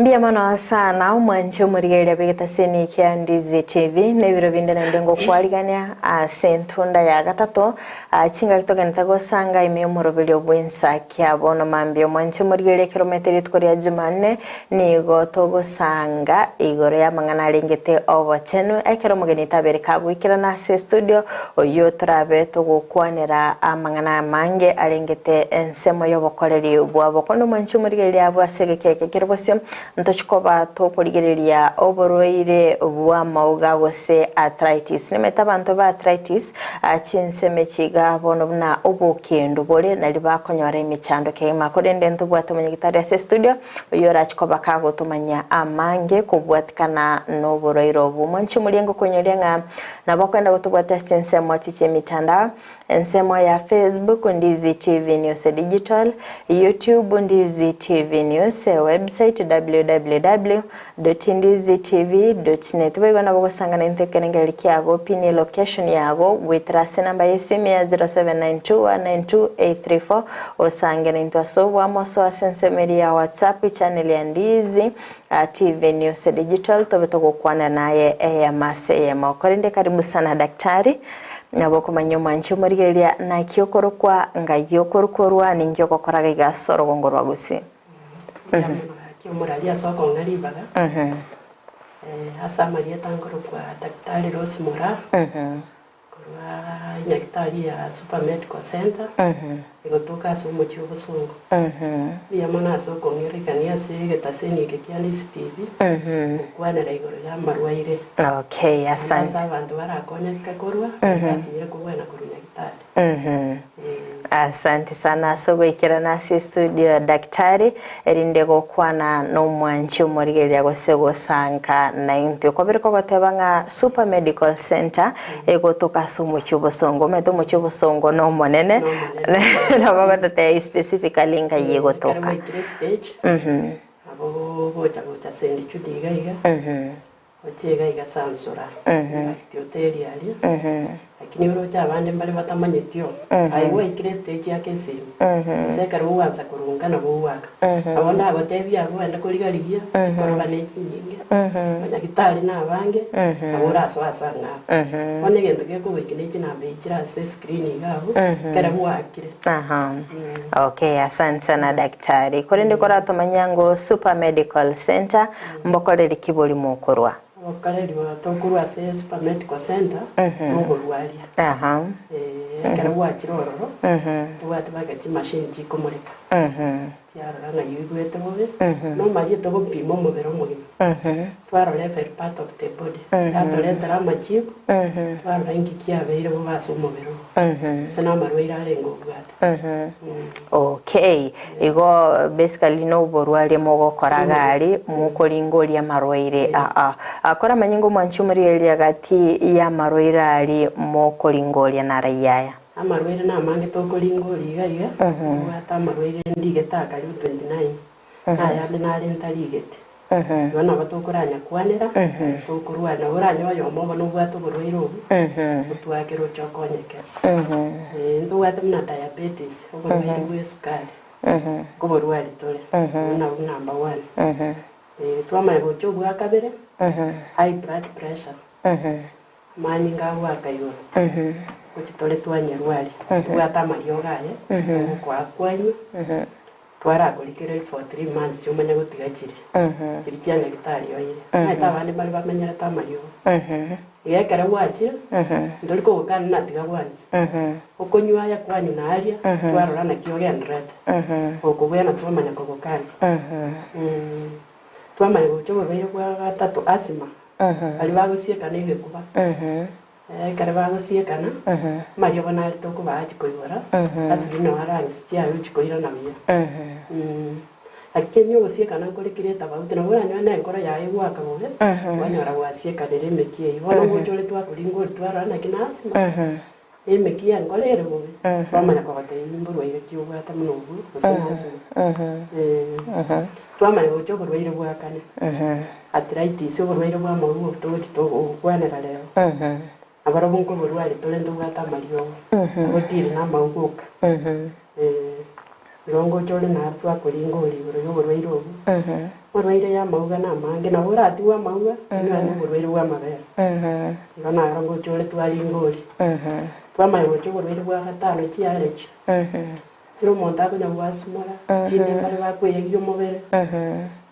Mbuya mono sana omwanche omorigereria bw'egetaseni kia Ndizi TV na ebiro binde naende ngokwarigania ase entunda ya gatato ah, chingaki togenete gosanga ime y'omoroberio bw'ensa kia bono mambia omwanche omorigereria ekero omanyete rituko ria Jumanne nigo togosanga igoro y'amang'ana arengete obochenu ekero omogeni tabere kagoikerana ase estudio oyio torabe togokwanera amang'ana amange arengete ensemo y'obokoreri bwabo. Korende omwanchi omorigereria abwo ase egeka eke kere bosio, ntochi koba tokorigereria oborwaire bw'amauga gose arthritis. Nimanyete abanto ba arthritis chinsemo echi iga bono buna obokendu bore nari bakonyora emechando kegima. Korende ntobwate omonyagitari ase estudio oyio orachi koba kagotomanyia amange kobwatikana noborwaire obwo. Omwanchi omoria ngokonyoria ng'a nabo okoenda gotobwatia ase chinsemo echi chi'emitandao Ensemo ya Facebook Ndizi TV News Digital, YouTube Ndizi TV News, Website www.ndizitv.net. Boigo nabo ogosangana into ekerengererio kiago, pin location yago, goetera ase enamba y'esimi ya 0792192834 osange naintwe ase oboamoso ase ensemo eria ya WhatsApp channel ya Ndizi TV News Digital tobe togokwana naye eyemo ase eyemo. Korende karibu sana daktari. Nabo okomanya omwanchi omorigereria naki okorokwa, ngai okorukorwa, ninki ogokora gaiga ase orogongo rwa Gusii. Mbuya mono gaki omorari ase okong'a ribaga. Ase amarieta nkorokwa Daktari Rose Moraa, korwa enyagitari ya Super Medical Centre, egotoka ase omochie o Bosongo. Mbuya mono ase okong'erigania ase egetaseni eke kia Lisi TV, gokwanera igoro y'amarwaire. Okay, Naende ase asante. abanto barakonyeke korwa, basinyire kobwena korwa Nyagitari. Eh. Asante sana ase ogoikerana ase estudio daktari erinde gokwana nomwanchi omorigereria gose gosanka naintwe kwabere kogoteba ng'a Super Medical Center egotoka ase omochie obosongo omanyete omochie obosongo nomonene Nomonene. nabo ogototebia specifically ngai Ekero egotoka gwaikire estage, nabo gocha gocha St. Jude iga iga, Gochia iga iga sansura, in fact hoteli aria, lakini oroche abande mbare batamanyeti oo, aye gwaikire estage ya Kisii, gose ekero ogwansa korunga nabo ogwaka. Nabo ndagotebie abwo ogende korigarigia, chikoroba ne chinyinge, abanyagitari na abange, nabo orasoe ase ang'ao. Bono egento gekogoikia ne chinamba echi chire ase escreen iga abwo, ekere gwakire. Aha. Okay, asante sana daktari. Korende koratomanya ngo Super Medical Center Mbokoreri ki borimo okorwa? Obokoreri obo tokorwa ase Super Medical Centre noborwaria. Ekero gwachire ororo, tobwate baka chimashini chikomoreka, chiarora ng'a oigwete bobe, nomarie togopima omobere omogima, twarora every part of the body, yatoretera amachibu, twarora inki kiabeire bobe ase omobere oo, gose namarwaire arenge obwate. Okay, igo basically noborwaria mogokora gari mokoringoria amarwaire aa. Akore amanyinga omwanchi omorigereria gati y'amarwaire aria mokoringoria narai aya. Amarwaire namange tokoringoria iga iga, tobwate amarwaire ndigete aa karibu 29, nayande nare ntarigeti. Igo nabo tokoranyakwanera, tokorwa nabo oranyore oyomo obo nobwate oborwaire obwo, otwakere oche okonyeke. Ntobwate buna diabetes, oborwaire bwa esukari, nkoborwari tore, obwo nabwo number one. Twamanya gocha obwa kabere, high blood pressure, amanyinga agoaka igoro, gochi tore twanyarwaria, tobwate amariogo aye, togokoa kwanywa. Twarakorikereria for 3 months omanye gotiga chire chiria chia nyagitari oire. Omanyete abande mbare bamenyerete amariogo. Iga ekero gwachire, ntori kogokana ng'a tiga gwansi. Okonywa aya kwanywa na aria, twarora naki ogendererete. Okobwena twamanya kogokana. Twamanya gocha oborwaire bwa gatato asthma, baria bagosiekana egekuba. Ekero bagosiekana, amariogo nare tokobaa achie koigora, ase buna lungs chiaye ochie koirana buya. Lakini ogosiekana nkore kere etafauti, nabo oranyore na enkoro yaye egoaka bobe, kwanyora gwasiekanire emekia eyio. Bono ngocha ore twakoringa oria twarora naki na asthma, na emekia y'enkoro ere bobe, twamanya kogotebia mborwaire ki obwate buna obwo gose na asthma. Twamanya gocha oborwaire bwa kane. Arthritis, oborwaire bw'amauga obwo togochi togokwanera rero, nabarobwo nkoborwaria tore ntobwate amariogo, nabo tiri namauga oka. Igo ngocha ore naro twakoringa ore igoro ya oborwaire obwo. Amarwaire ya amauga na amange, nabo oratigwe amauga, onyore na oborwaire bwa amabere. Igo naro ngocha ore twaringa oria. Twamanya gocha oborwaire bwa gatano chiarechi. Chire omonto akonya gwasumora, chinde mbare bakweyegia omobere,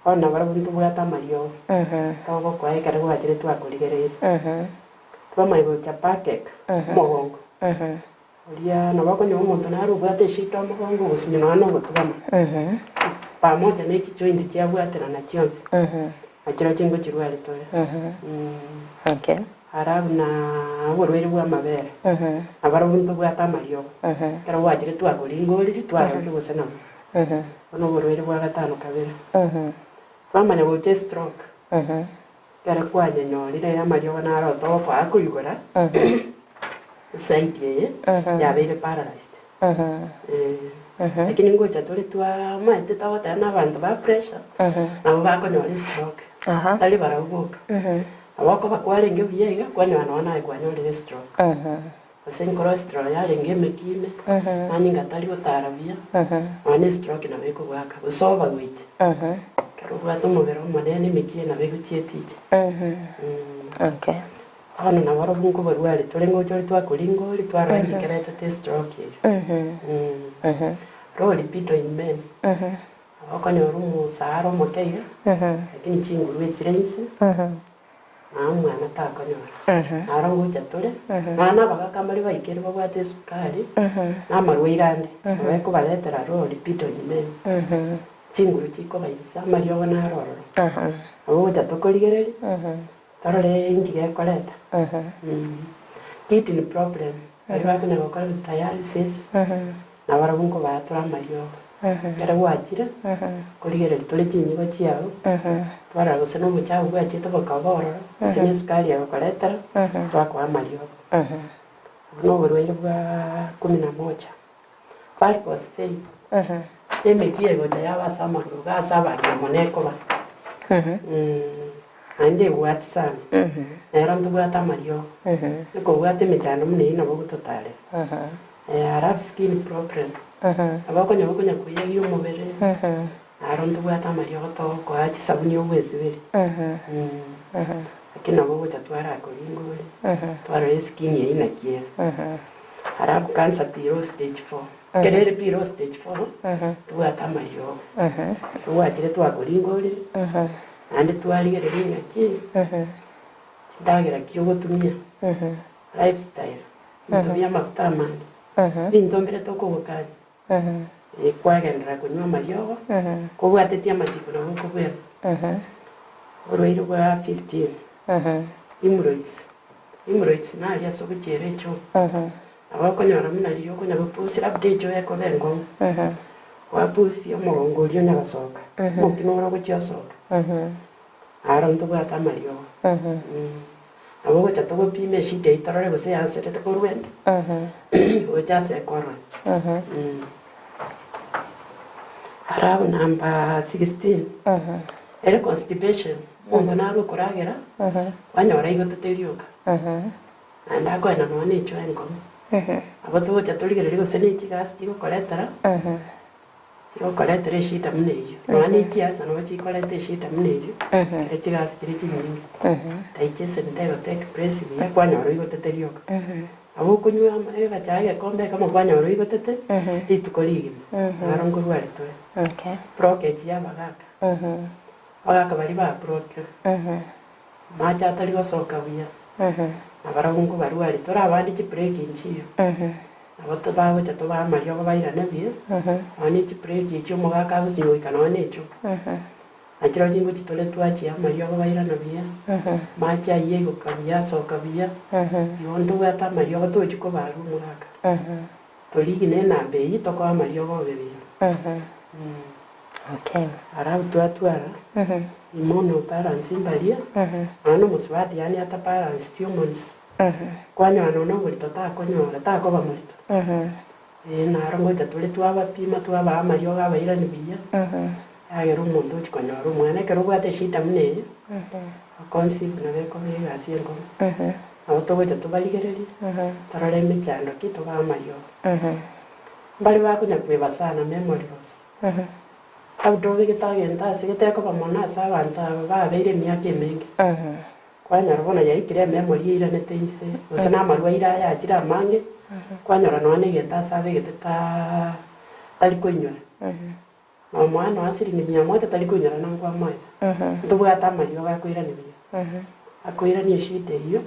bono nabarabwo ntobwate amariogo, togokoa ekero gwachire twakorigereirie. Twamanya gocha backache, omogongo. Oria nabo okonyora omonto nare obwate eshida omogongo ogosinywa nonya na ogotugama, pamoja ne chijoint chiabwaterana chionsi, nachirochio ngochirware tore. Okay. Alafu na oborwaire bwa amabere, nabarobwo ntobwate amariogo, ekero gwachire twakoringoriri twarorire gose nabo. Bono oborwaire bwa gatano kabere. Twamanya gocha estroke, ekero kwanyenyorire amariogo naro togokoa koigora, eside eye yabeire paralyzed. Lakini ngocha tore twamaete togoteba na abanto ba pressure, nabo bakonyora estroke, tari barabwo boka. Nabo okoba kwarenge buya iga, kwanyora nonye naye kwanyorire estroke. Gose cholesterol yarenge emekine, manyinga tari gotara buya, nonye na estroke nabo ekogoaka, gose obagoite. Ekero obwate omobere omonene emekia nabo egochia etiche. Okay. Bono nabarobwo nkobarware tore ngocha ore twakoringa ore twarora inki keretete estroke eyio. Low libido in men, nabo okonyora omosara omoke iga, lakini chinguru echire inse, na omwana takonyora. Naro ngocha tore, nonya na abagaka mbare baikire babwate esukari, na amarwaire ande, nabo ekobaretera low libido in men. Chinguru chikoba inse, amariogo naro ororo. Nabo ogocha tokorigereria, torore inki gekoreta. Kidney problem, baria bakonya gokora dialysis, nabarabwo nkobatora amariogo. Ekero gwachire, korigereria tore chinyigo chiago, twarora gose na obochafu bwachete bokaba ororo, gose na esukari egokoretera, twakoa amariogo. Obwo na oborwaire bwa kumi na moja. Varicose vein, na emekia egocha yaba ase amagoro iga ase abang'ina mono ekoba. Naende ebwati sana, nero ntobwate amariogo, ekobwata emechando buna eyio nabo ogototarera. Alafu skin problem, nabo okonyora okonya koyegia omobere, naro ntobwate amariogo togokoa chisabuni obwesiberi. Lakini nabo ogocha twarakoringa ore, twarora eskin eyio naki ere. Alafu cancer below stage four, ekero ere below stage four, tobwate amariogo, ekero gwachire twakoringorire, naende twarigereria ng'aki, chindagera ki ogotumia, lifestyle, ebinto bia amafuta amange, ebinto mbire tokogokania, kwagenderera konywa amariogo, kobwatetie amachiko nabo okobwena. Oborwaire bwa 15, hemorrhoids, hemorrhoids naria ase ogochiera echoo, nabo okonyora buna riria okonya gopusi labda echoo ekoba enkong'u, gwapusia omogongo oria onya gosoka, omokina ore ogochia osoka, naro ntobwate amariogo. Nabo ogocha togopima eshida eyio torore gose yanserete korwa ende, gocha ase ekoroni. Alafu number 16, ere constipation, omonto naro okoragera, kwanyora aigotete rioka, naende akoenda nonya na echoo enkong'u. Nabo togocha torigereria gose ne chigasi chigokoretera, chigokoretera eshida buna eyio. Nonya ne chiasa nabo chikoreta eshida buna eyio, ekero chigasi chire chinyinge. Digestion tego take place buya, kwanyora oigotete rioka. Nabo okonywa ama egachae egekombe ekemo kwanyora oigotete, rituko rigima, naro nkorwari tore. Okay. Blockage ya abagaka, abagaka baria ba blockire, amache atari gosoka buya, nabarabwo nkobarwari tore abande chibreak nchiyo, nabo to bagocha tobae amariogo bairane buya, nonya na echibreak echio omogaka agosinywa goika nonya na echoo. Nachirobio chingochi tore twachia amariogo bairana buya, amache ayio aigoka buya asoka buya, igo ntobwate amariogo tochi kobarwa omogaka. Torigi na enamba eyio tokoa amariogo obe buya. Okay. Alafu twatwara hormonal balance mbaria, nonya na omosubati yaani ata balanced hormones, kwanyora nonya na oborito takonyora takoba morito. Naro ngocha tore twabapima twabaa amariogo abairani buya, yagera omonto ochia konyora omwana. Ekero obwate eshida buna eye, oconceive nabo ekoba egasi enkong'u. Nabo togocha tobarigererie, torore emechando ki, tobaa amariogo. Mbare bakonya kweba sana memory loss. Labda obegete agento ase getekoba mono ase abanto aba babeire emiaka emenge. Kwanyora bono yaikire ememory eiranete inse, gose na amarwaire aya achire amange, kwanyora nonya na egento ase abegete taa tari koinyora. Na omwana oa siringi mia moja tari koinyora na nkwamoete. Ntobwate amariogo akoirania buya. Akoirania eshida eyio,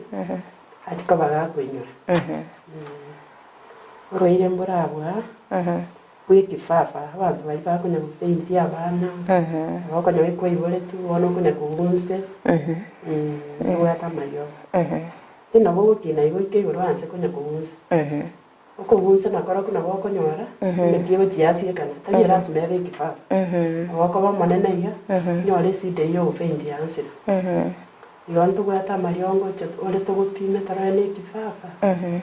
achia koba gakoinyora. Orwaire mborabwo aa, bwa ekifafa, abanto baria bakonya gofeintia abana, abakonya kwaigoreti bono okonya kogwa inse, ntobwate amariogo. Lakini nabo ogokina igo goika igoro anse konya kogwa inse. Okogunsa nakorokwo nabo okonyora emeti egochia yasiekana, tari erasima ebe ekifafa. Nabo okoba omonene iga, onyore esida eyio yogofaint yansire. Igo ntobwate amariongo oche ore togopime torore na ekifafa,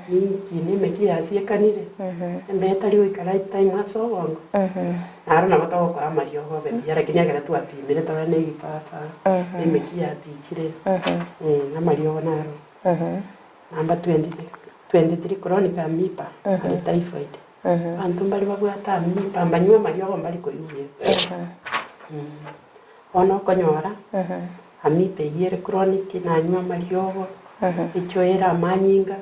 ninki na emeki yasiekanire, embe etari goika right time ase obongo. Naro nabo togokoa amariogo obe buya lakini ekero twapimire torore na ekifafa, na emeki yatichire, amariogo naro. Number 23 chronic amoeba and typhoid. Abanto mbare babwate amoeba mbanywe amariogo mbari koigwa buya. Bono okonyora amoeba eyio ere chronic nanywa amariogo, echoere amanyinga,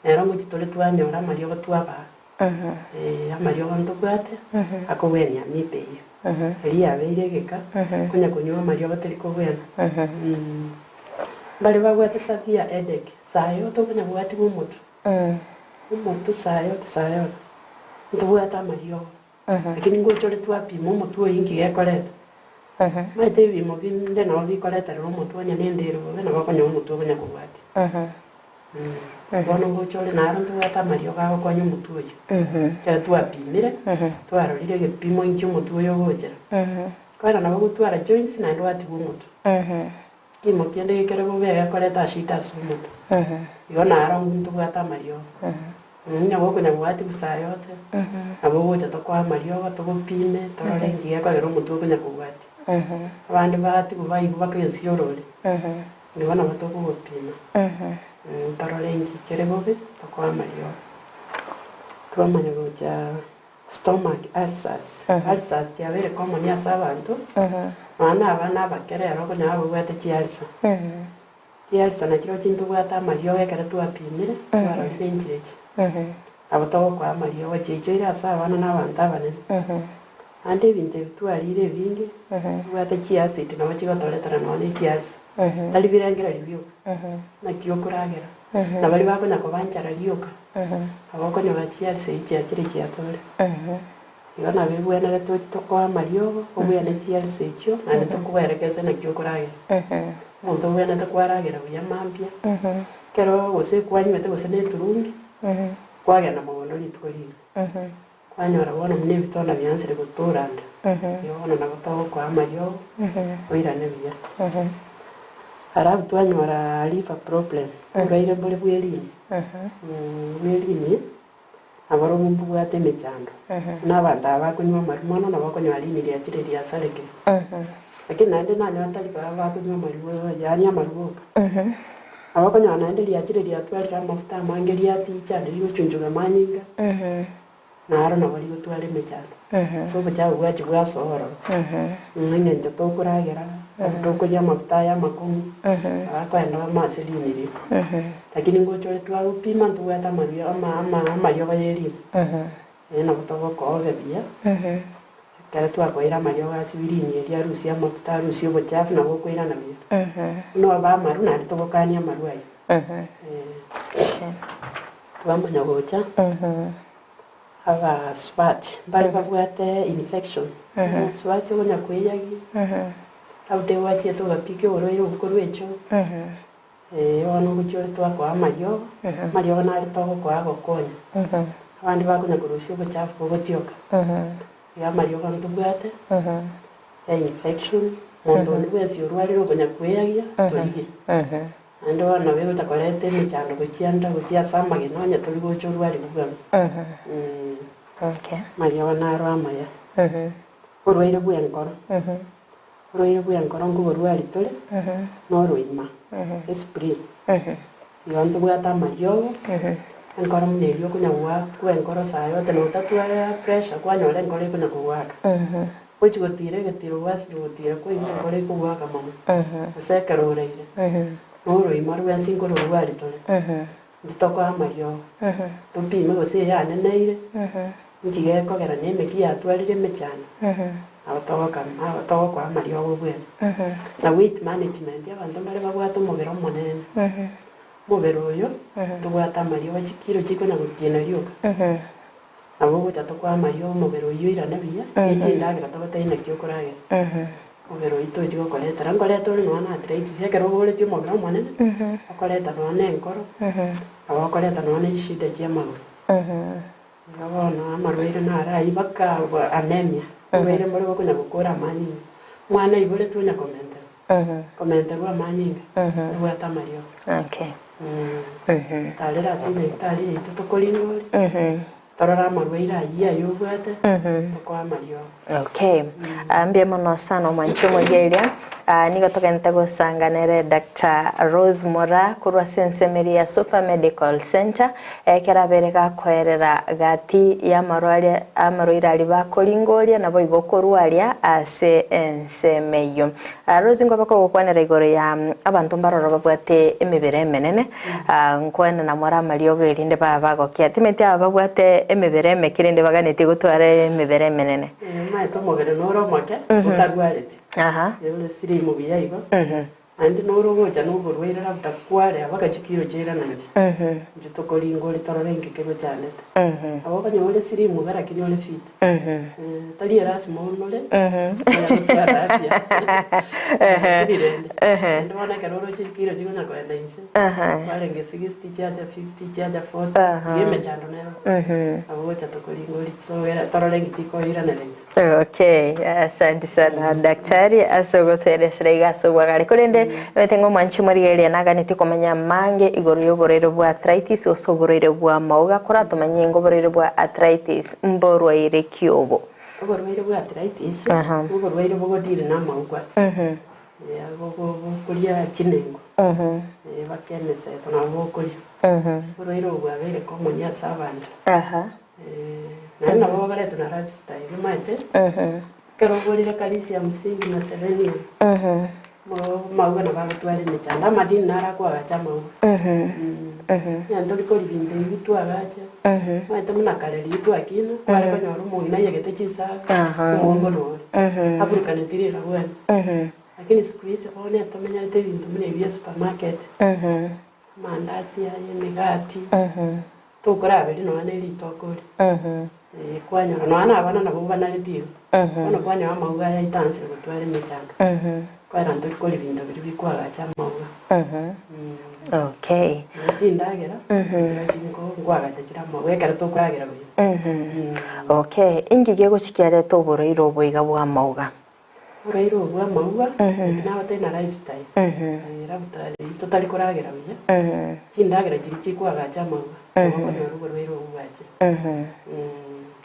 nero ngochi tore twanyora amariogo twabaa. Amariogo ntobwate akogwenia amoeba eyio. Eria yabeire egeka, konya konywa amariogo teri kogwena. Mbare babwate severe headache, saa yote okonya gwatigwa omotwe, omotwe saa yote saa yote, ntobwate amariogo, lakini ngocha ore twapima omotwe oyio inki gekoreta, omanyete ebimo binde nabo bikoreterera omotwe onye na endero bobe nabo okonyora omotwe okonya kobwatia. Bono ngocha ore naro ntobwate amariogo agokonya omotwe oyio, ekero twapimire, twarorire egepimo inki omotwe oyo ogochera, kwera nabo gotwara joints naende gwatigwa omotwe. Kimo kende gekere bobe egekoreta shida ase omotwe. Igo naro ntobwate amariogo. Onye gokonya gwatigwa saa yote, nabo ogocha tokoe amariogo togopime torore inki gekogera omotwe okonya kobwatia. Abande batigwa baigwa baka ensiorori, nigo nabo tokogopima torore inki kere bobe tokoe amariogo. Twamanya gocha Stomach ulcers, ulcers chiabeire common ase abanto, nonya na abana abake rero okonyora babwate chiulcer. Chiulcer nachio chintobwate amariogo ekero twapimire, twarorire enchera echi. Nabo togokoa amariogo chiaichoire ase abana na abanto abanene. Naende ebinto ebi twarire ebinge, bibwate chiacid nabo chigotoretera nonya ne chiulcer. Tari birengererio bioka, naki okoragera, na baria bakonya koba nchara rioka. Nabo okonyora chiarisi echi chiachire chiatore. Igo nabo ebwenerete toche tokoe amariogo, obwene chiarisi echio, naende tokoerekese naki okoragera. Omonto obwenerete kwaragera buya mambia, ekero gose kwanywete gose na eturungi, kwagenda mogondo rituko riria. Kwanyora bono buna ebitonda biansire gotoranda, igo bono nabo togokoa amariogo, oirane buya. Alafu twanyora liver problem, oborwaire mbore bwe rini, bwe rini, nabarobwo mbobwate emechando, buna abanto aba bakonywa amarwa mono nabo okonyora rini riachire riasarekire. Lakini naende nanyora tari baba bakonywa amarwa yaani amarwa oka. Nabo okonyora naende riachire riatwarire amafuta amange riaticha naende rigochunchuga amanyinga, naro nabo rigotwara emechando. Ase obochafu bwachia bwasoa ororo, ng'a eng'encho tokoragera, nabo tokoria amafuta aya amakong'u, nabo akoenda amo ase rini riria. Lakini ngocha ore twagopima ntobwate amario ama ama amariogo ye rini, naende nabo togokoa obe buya, ekero twakoeire amariogo asibie rini erio arusie amafuta arusie obochafu nabo okoirana buya. Buna obe amaru naende togokania amaru ayio. Twamanya gocha. Abasubati mbare babwate infection, omosubati okonya kweyagi, labda gwachiete ogapika oborwaire obwo korwa echoo, bono ogochia ore twakoa amariogo, amariogo nare togokoa agokonya, abande bakonya korusia obochafu bogotioka, iga amariogo ntobwate ya infection, monto onde bwensi orwarire okonya kweyagia, torigie. Naende bono nabo egocha koreta emechando gochia ande gochia ase amagena onye tori gocha orwarigwe bwango. Okay. Amariogo naro amaya. Oborwaire bw'enkoro, oborwaire bw'enkoro nkoborwari tore, na oroima, espleen. Igo ntobwate amariogo. Enkoro buna eria okonya goakwa enkoro saa yote na otatware pressure kwanyora enkoro ekonya kogoaka. Gochi gotira egetiro gwasire gotira kwaigwa enkoro ekogoaka mono, gose ekero oraire, na oroima rwensi nkororwari tore, intwe tokoa amariogo, topime gose eyaneneire, nki gekogera na emeki yatwarire emechando, nabo togokama togokoa amariogo obwene. Na weight management, abanto mbare babwate omobere omonene. Omobere oyo tobwate amariogo chikiro chikonya gotiena rioka, nabo ogocha tokoa amariogo omobere oyio oirane buya, ne chindagera togotebia naki okoragera. Omobere oyio tochi gokoretera, nkoreta ore nonya na arthritis, ekero oboretie omobere omonene, okoreta nonya na enkoro, nabo okoreta nonya na chishida chia amagoro. Igo bono amarwaire naro ayio baka anemia, oborwaire mbore bokonya gokora amanyinga, omwana aiboretwe onya komenterwa. Komenterwa amanyinga, tobwate amariogo. Okay. Tarera ase enyagetari yaito tokoringori, torore amarwaire ayio aye obwate, tokoe amariogo. Okay. Mbuya mono sana omwanchi omorigereria. Nigo togente gosanga nere Doctor Rose Moraa korwa ase ensemo eria ya Super Medical Centre ekero abere gakoerera gati y'amarwaria amarwaire aria bakoringoria naboigo korwaria ase ensemo eyio. Rose nkobe kogokwanera igoro ya abanto mbaroro babwate emebere emenene, nkoenana more amariogo erinde babe bagokia. Timanyeti aba babwate emebere emeke rende baganetie gotwara emebere emenene. Omanyete omobere nore omoke otarwareti, ore slim buya igo, Naende nore ogocha noborwaire labda kware aba gachikire ochairana inse, inche tokoringa ore torore inki kegochandete. Nabo okonyora ore slim iga lakini ore fit. Tari erasima onore, onya gotwara afya. Lakini rende, naende bono ekero oroche chikiro chikonya koenda inse, kwarenge 60 chiacha 50, chiacha 40, iga emechando nero. Nabo ogocha tokoringa ore chisogera torore inki chikoiranera inse. Okay, asante sana daktari ase ogotoeresera iga ase obwagare. Korende nomanyete ng'a omwanchi omorigereria naganetie komanya amange igoro y'oborwaire bwa arthritis gose oborwaire bwa amauga. Koratomanyie ng'a oborwaire bwa arthritis mborwaire ki obo? Oborwaire bwa arthritis noborwaire bogodiri na amauga, bokoria chinengo, baka emeseto nabo bokoria. Oborwaire obo bwabeire common ase abanto. Naende nabo bagoretwa na lifestyle, omanyete, ekero ogorire calcium, zinc na selenium, amauga nabo agotwara emechando, amadini naro akoagacha amauga. Onye tori koria binto ebi bitwagacha, omanyete buna kare riria twakina, kware konyora omong'ina aiyegete chinsaga, omongo nore, aburukaneti rirabwo ime. Lakini siku hizi bono etomenyerete ebinto buna ebi bia supermarket, amandasi aya, emegati. Tokoraberia nonya ne ritoke orie, ee, kwanyora nonya na abana nabo banareti igo. Bono kwanyora amauga aya aitansire gotwara emechando, kwera ntori koria binto biria bikwagacha amauga. Okay. Nonya chindagera, chira chinko nkwagacha chire amauga ekero tokoragera buya. Okay, inki gegochi kiareta oborwaire obo iga bwa amauga? Oborwaire obo bw'amauga, inche nagotebi na lifestyle, labda riria totari koragera buya, chindagera chiria chikoagacha amauga, nabo okonyora oborwaire obwo bwachire.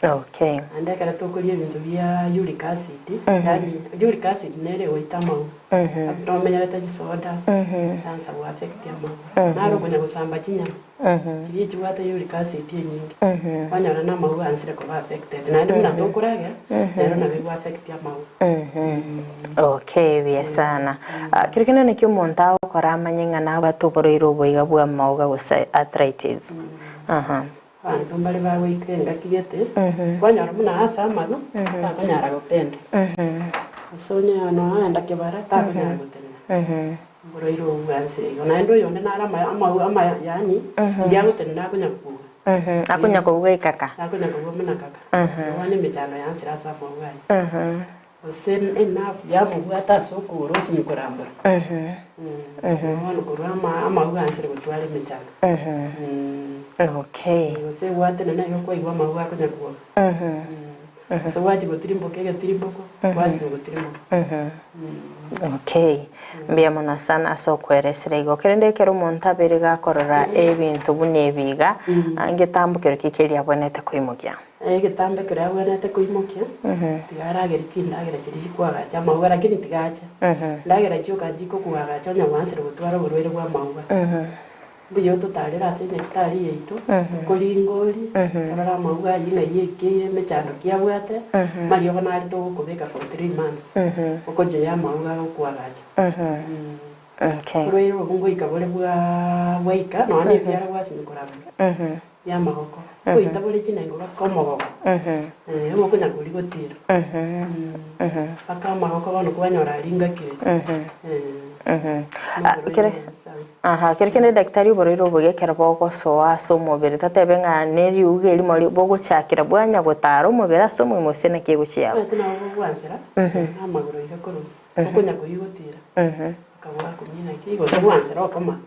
Okay. Naende ekero tokoria ebinto bia uric acid, yaani uric acid nere egoita amauga, labda omenyerete chisoda, eansa go affect amauga. Naro okonya gosamba chinyama, Chiria chibwate uric acid enyinge, kwanyora na amauga ansire koba affected. Naende buna tokoragera, nero nabo ego affect amauga. Okay, buya sana. Kero kende naki omonto agokora amanye ng'a nabwate oborwaire obo iga bwa amauga gose arthritis? Aha. Abanto mbare bagoika engaki gete, kwanyora buna ase amaru, takonyara gopenda. Gose onye noenda kebara, takonyara gotenena. Oborwaire obo bwansire igo. Naende oyonde nare ama ama ama yaani riria agotenena akonya kobuga. Akonya kobuga ekaka. Akonya kobuga buna kaka. Bono emechando yansire ase amauga aye. Gose enafu yamobwata ase okogoro osinye korambora. Bono korwa ama amauga ansire gotwara emechando. Okay. Gose egwatenena igo kwaigwa amauga akonya kuoga. Gose gwachia gotirimboka egetirimboko, gwasinywa gotirimboka. Okay, mbuya mono sana ase okweresera igo. Kerende ekero omonto abeire gakorora ebinto buna ebi iga, ngetambo kero ki keria abwenerete koimokia? Egetambo ekero abwenerete koimokia, tiga aragerie chindagera chiria chikoagacha amauga lakini tiga ache. Endagera chioka chikokoagacha onye gwansire gotwara oborwaire bwa amauga. Mbuya ototarere ase enyagitari yaito, tokoringorie, torore amauga ayio ng'ai aikeire, emechando ki abwate, amariogo nare togokobeka for 3 months, okonyoyia amauga agokoagacha. Oborwaire obo ngoika bore bwa bwaika nonya na ebiara bwasinyu korabura, bia amagoko, ngoita bore chinengo mpaka omogogo, ogokonya koria gotira, mpaka amagoko bono kwanyora aria ngakire, noborwaire bwa nyasaye. Aha, kero kende daktari oborwaire obo ekero bogosoa ase omobere, tatebe ng'a neriuga erimo bogochakera bwanya gotara omobere ase omogima gose naki egochia Omanyete nabo bogwansera, na amagoro iga korwa inse, okonya koigotira, akabua akumia naki, gose gwansera okoma,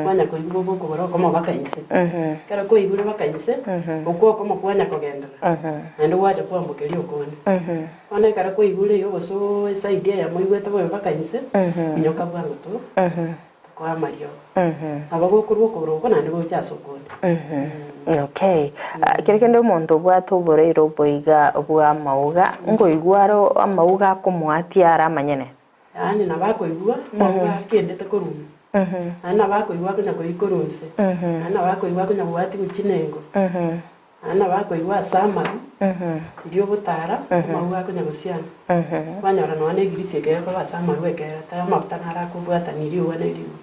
kwanya koigwa bobe okogoro okomo baka inse. Ekero kwaigure baka inse, okwo okomo kwanya kogenderera, naende gwacha kwambokeria okonde. Bono ekero kwaigure igo gose eside eyemo oigwete bobe baka inse, minyoka bwango to tokoe amariogo. Nabo gokorwa okogoro oko naende gocha ase okonde. Okay. Kero kende omonto obwate oborwaire oboiga bwa amauga, nkoigwa are amauga akomoatia are amanyene? Yaani nabo akoigwa amauga akendete korwa ime, naende nabo akoigwa akonya koigwa korwa inse, naende nabo akoigwa akonya gwatigwa chinengo, naende nabo akoigwa ase amaru, riria ogotara amauga akonya gosiana. Kwanyora nonya na egirisi eke gekoba ase amaru ekero ta amafuta naro akobwatania riuga na eriuga.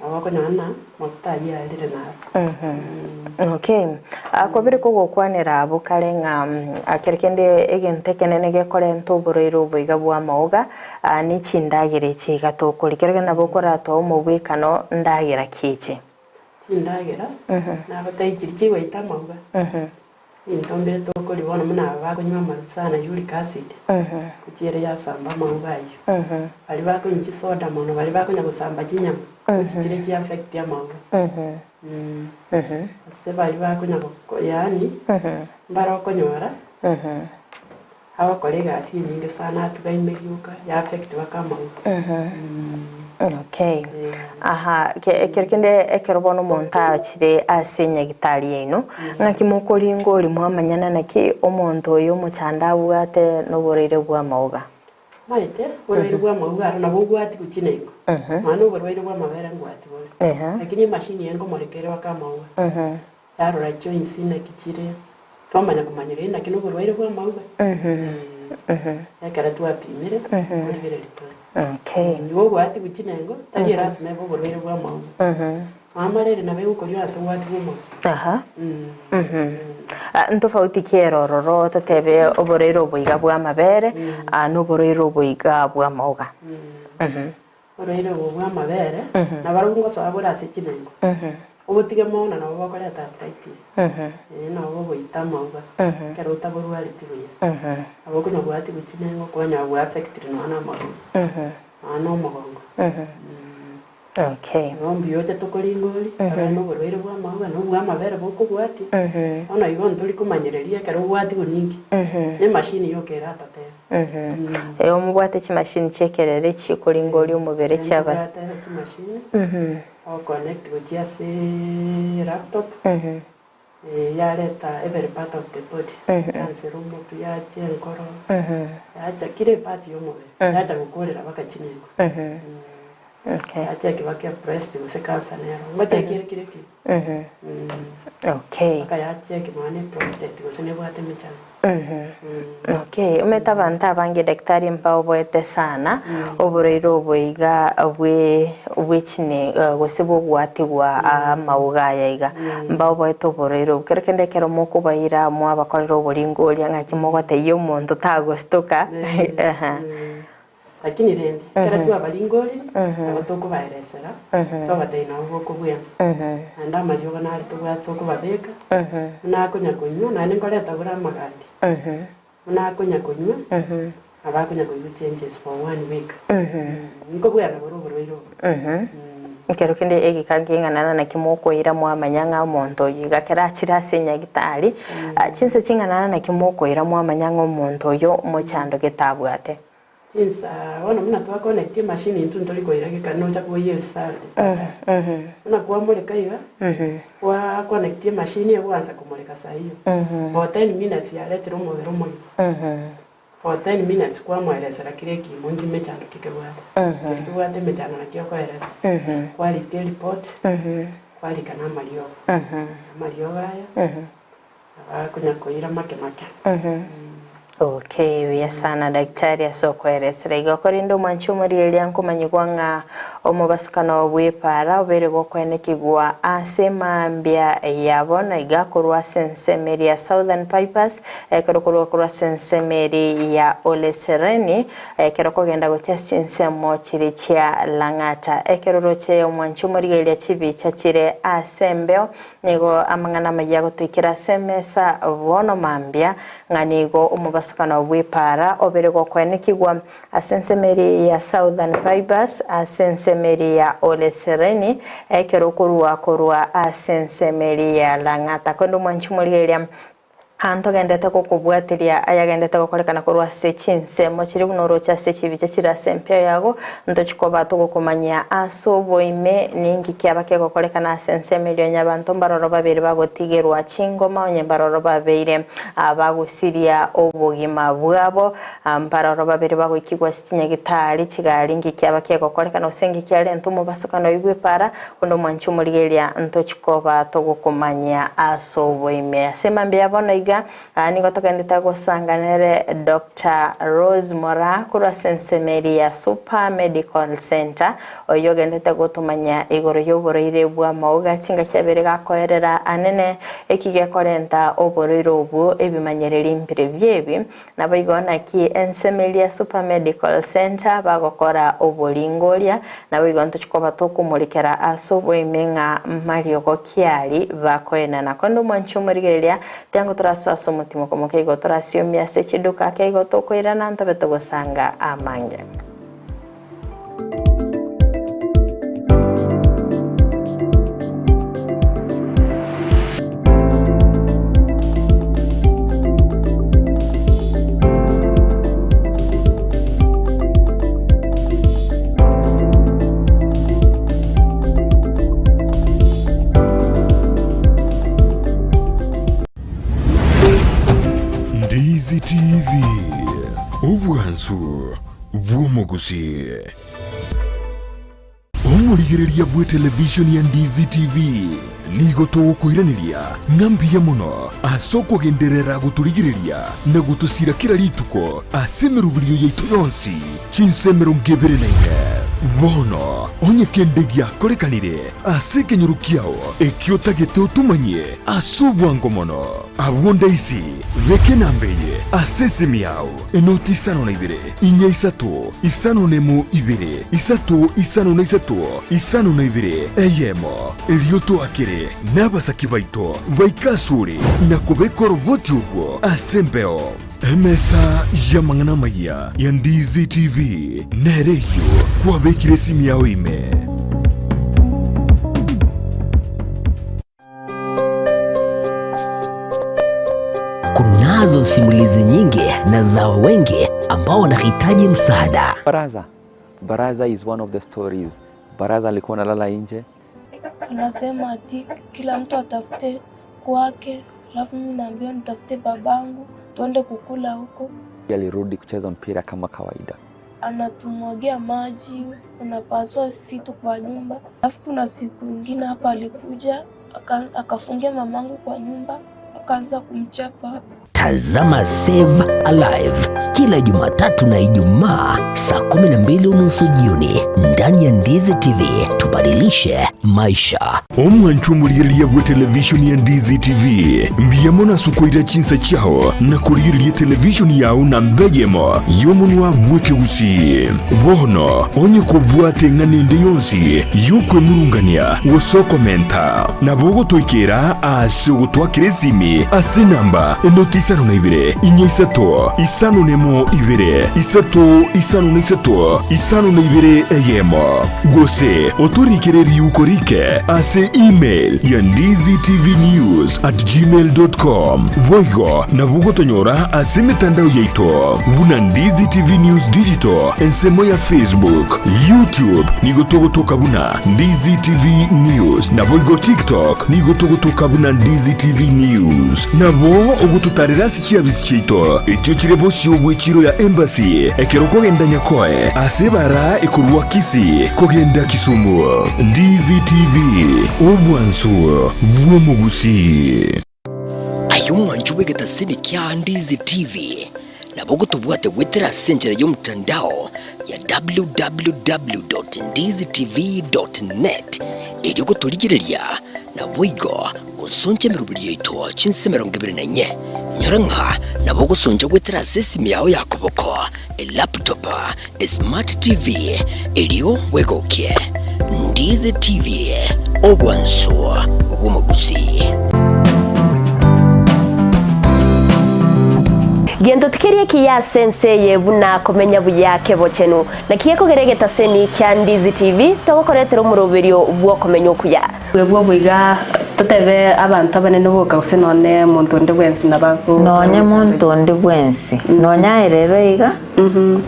Nabo okonyora ng'a amafuta ayio arire naro. Okay. Kwabire kogokwanera abwo kare ng'a kero kende egento ekenene gekorenta oborwaire obo iga bwa amaoga ne chindagera echi iga tokoria. Kero kende nabo okoratoa omobwekano ndagera ki echi? Chindagera nagotebi chiria chigoita amauga. Ebinto mbire tokoria bono buna aba bakonywa amaru sana uric acid, gochia ere yasamba amauga ayio. Baria bakonywa chisoda mono, baria bakonya gosamba chinyama, gochia chire chi affect amauga. Gose baria bakonya goko yaani mbare okonyora Agokora egasi enyinge sana atuga ime rioka ya affect baka amauga. Okay. Aha, ekero kende ekero bono omonto achire ase enyagitari yaino, ng'aki mokoringa oria mwamanyana naki omonto oyo omochando abwate noborwaire bwa amauga? Omanyete, oborwaire bwa amauga aro nabo obwati gochia nengo. Nonya na oborwaire bwa amabere ngwati bore. Lakini emashini eye ngomoreka ere baka amauga. Yarora joints naki chire, twamanya komanyera inaki noborwaire bw'amauga. Ekero twapimire, nkorigereria tore. Nigo ogwatigwa chinengo, tari erasima ebe oborwaire bw'amauga. Amarere nabo egokoria ase gwatigwa omobere. Aha. Ntofauti ki ere ororo totebe oborwaire obo iga bw'amabere na oborwaire obo iga bw'amauga? Oborwaire obo bw'amabere nabarobwo ngosoa bore ase chinengo, obotige mono nabo bokoreta arthritis, ee nabo bogoita amauga ekero otaborwareti buya. Nabo okonya gwatigwa chinengo kwanyora gwa affectire nonya na amagoro, nonya na omogongo. Okay. Igo mbuya oche tokoringoria, torore na oborwaire bwa amauga na obwa amabere bokobwatia, bono igo ntori komanyereria ekero obwatigwe ninki, na emashini yoka eratotebe. Ee, omobwate chimashini chi'ekerere chikoringoria omobere chiaba. Ntobwate chimashini, ogoconnect gochia ase laptop, yareta every part of the body, yansera omotwe, yacha enkoro, yacha kera epart ya omobere, yacha gokorera mpaka chinengo. Okay. Yacheki mpaka ebreast gose cancer nero, ngocheki ere kera ekero. Okay. Mpaka yacheki nonya na eprostate gose nebwate emechando. Okay, omanyete abanto abange daktari mbaoboete sana oborwaire obo iga bwe bwechine gose bwogwatigwa amauga aya iga mbaoboete oborwaire obo kero kende ekero mokobaira mwabakorera oboringoria ng'aki mogotebia omonto tagostuka. Lakini rende, ekero twabaringorire, nabo tokobaeresera, twabatebia nabo bokobwena. Naende amariogo nare tobwate tokobabeka, buna akonya konywa, naende nkoreta bore amagati, buna akonya konywa, nabo akonya koigwa changes for one week. Nkobwena bore oborwaire obo. Ekero kende egeka nkeng'ana naki mokoira mwamanya ng'a omonto oyo iga ekero achire ase enyagitari, chinsa ching'ana naki mokoira mwamanya ng'a omonto oyo omochando gete abwate. Chinsa bono buna twa connect emachine intwe ntori koira geka nocha koyia erisale baadaye. Buna kwamoreka iga, kwa connect emachine egoansa komoreka saa hiyo. About 10 minutes yaretire omobere omogima. For ten minutes kwamoeresera kera ekimo nki mechando ki kebwate. Keria kebwate emechando nakio okoeresa. Kwarika eripoti, kwarika na amariogo. Amariogo aya, nabo akonya koira make make. Okay, buya sana daktari ase okoeresera igo. Korende omwanchi omorigereria nkomanyigwa ng'a omobasukano bw'epaara obeire gokoenekigwa ase mambia ya bono iga korwa ase ensemo eria ya Southern Bypass Ekero korwa korwa ase ensemo eria ya Ole Sereni, ekero kogenda gochia ase chinsemo chiria chia Lang'ata. Ekero oroche omwanchi omorigereria chibicha chire ase embeo, nigo amang'ana amayia agotoikera ase emesa bono mambia, ng'a nigo omobasukano bw'epaara obere gokoenekigwa ase ensemo eria ya Southern Bypass, ase ensemo eria ya Ole Sereni, ekero okorua korwa ase ensemo eria ya Lang'ata. Korende omwanchi omorigereria Aa ntogendete gokobwatiria ayagendete gokorekana korwa ase chinsemo chiria buna oroche ase chibicha chire ase empeo yago, ntochi koba togokomanyia ase oboime ninki kiaba kegokorekana ase ensemo eria onye abanto mbaroro babere bagotigerwa chingoma onye mbaroro babeire bagosiria obogima bwabo mbaroro babere bagoikigwa ase chinyagitari chigari nki kiaba kegokorekana gose nki kiarenta omobasokano oyio bw'epaara Onde omwanchi omorigereria ntochi koba togokomanyia ase oboime. Ase mambia ya bono iga, nigo togendete gosanga nere Doctor Rose Moraa korwa ase ensemo eria ya Super Medical Centre, oyio ogendete gotomanyia igoro y'oborwaire bw'amauga chingaki abere gakoerera anene, eki gekorenta oborwaire obwo ebimanyereri mbire biebi. Naboigo naki ensemo eria Super Medical Centre bagokora oboringoria, naboigo ntochi koba tokomorekera ase oboime ng'a mariogo kiari bakoenana. Korende omwanchi omorigereria, tiango torasoe ase omotimoko moke igo torasiombie ase chiduka ake igo tokoirana ntobe togosanga amange. Ndizi TV, obwansu bw'omogusi. Omorigereria bw'etelevishoni ya Ndizi TV nigo togokoiraneria ng'a mbuya mono ase okogenderera gotorigereria na gotosira kera rituko ase emeroberio yaito yonsi chinsa 24. Bono onye kende giakorekanire ase ekenyoro kiao ekio otagete otomanyie ase obwango mono, abwo ndaisi beka enamba eye ase esimi yao. Enoti isano na ibere, inya isato, isano nemo ibere, isato isano na isato, isano na ibere, eyemo. Erio toakere nabasaki baito baike asore na kobeka oroboti orwo ase embeo. Emesa y'amang'ana amayia ya Ndizi TV nere eyio kwabekire esimi yao ime. Kunazo simulizi nyingi na za wengi ambao wanahitaji msaada. Baraza. Baraza is one of the stories. Baraza alikuwa analala nje. Anasema ati kila mtu atafute kwake, alafu mimi naambiwa nitafute babangu tuende kukula huko. Alirudi kucheza mpira kama kawaida. Anatumwagia maji, unapasua vitu kwa nyumba. Alafu kuna siku ingine hapa alikuja akafungia mamangu kwa nyumba akaanza kumchapa. Tazama Save Alive kila Jumatatu na Ijumaa saa 12:30 jioni ndani ya Ndizi TV. Tubadilishe maisha. Omwancho omorigereria bwe televishoni ya Ndizi TV mbuya mono ase okoira chinsa chiao na korigereria televishoni yao namba eyemo y'omonwa bw'ekegusii. Bono onye kobwate eng'ana ende yonsi y'okwemurungania gose okomenta, nabo ogotoikera ase ogotwakera esimi ase enamba enoti isano na ibere, inya isato, isano nemo ibere, isato isano na isato, isano na ibere eyemo. Gose otorikere riuko rike ase. ase email ya ndizitvnews at gmail dot com. Boigo nabo ogotonyora ase emetandao yaito buna Ndizi TV News Digital ensemo ya Facebook, YouTube nigo togotoka buna Ndizi TV News naboigo TikTok nigo togotoka buna Ndizi TV News. Nabo ogototarera ase chiabisi chiaito echio chire bosio bw'echiro ya Embassy ekero okogenda Nyakoe ase ebara ekorwa Kisii kogenda Kisumu. Ndizi TV, obwansu bw'omogusii. Aye omwanchi bw'egetasini kia Ndizi TV, nabo ogotobwate goetera ase enchera y'omotandao ya www.ndizitv.net erio gotorigereria naboigo gosoncha emeroberi yaito chinse 24. Nyora ng'a nabo ogosoncha goetera ase esimi yao ya koboko, elaptop, esmart TV, erio bwegokie. Ndizi TV, obwansu bw'omogusii. Gento tikeri ekiya ase ense eye buna komenya buya kebochenu. Naki gekogera egetaseni kia Ndizi TV togokoretera omoroberio bw'okomenya okuya. Bwebwo boiga totebe abanto abanene boka gose nonye monto onde bwensi nabo ago Nonye monto onde bwensi, nonye aye rero iga,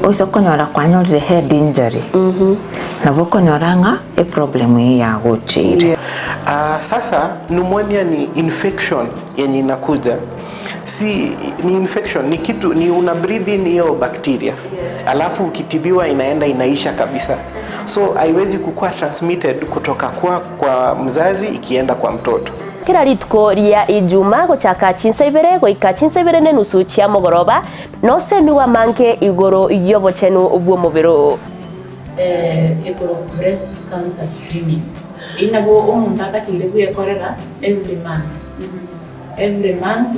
oise konyora kwanyorire head injury, nabo okonyora ng'a eproblem eyio yagocheire. Sasa pneumonia ni infection yenye inakuja si ni infection ni kitu ni una breathe in hiyo bacteria alafu ukitibiwa inaenda inaisha kabisa so haiwezi kukua transmitted kutoka kwa, kwa mzazi ikienda kwa mtoto. Kera rituko ria Ijuma gochaka chinsa ibere goika chinsa ibere nenusu chia mogoroba, nosemigwe amange igoro y'obochenu bw'omobere oo. Ekorokwa breast cancer screening. Eyio nabo omonto atakeire bwekorera every month. Every month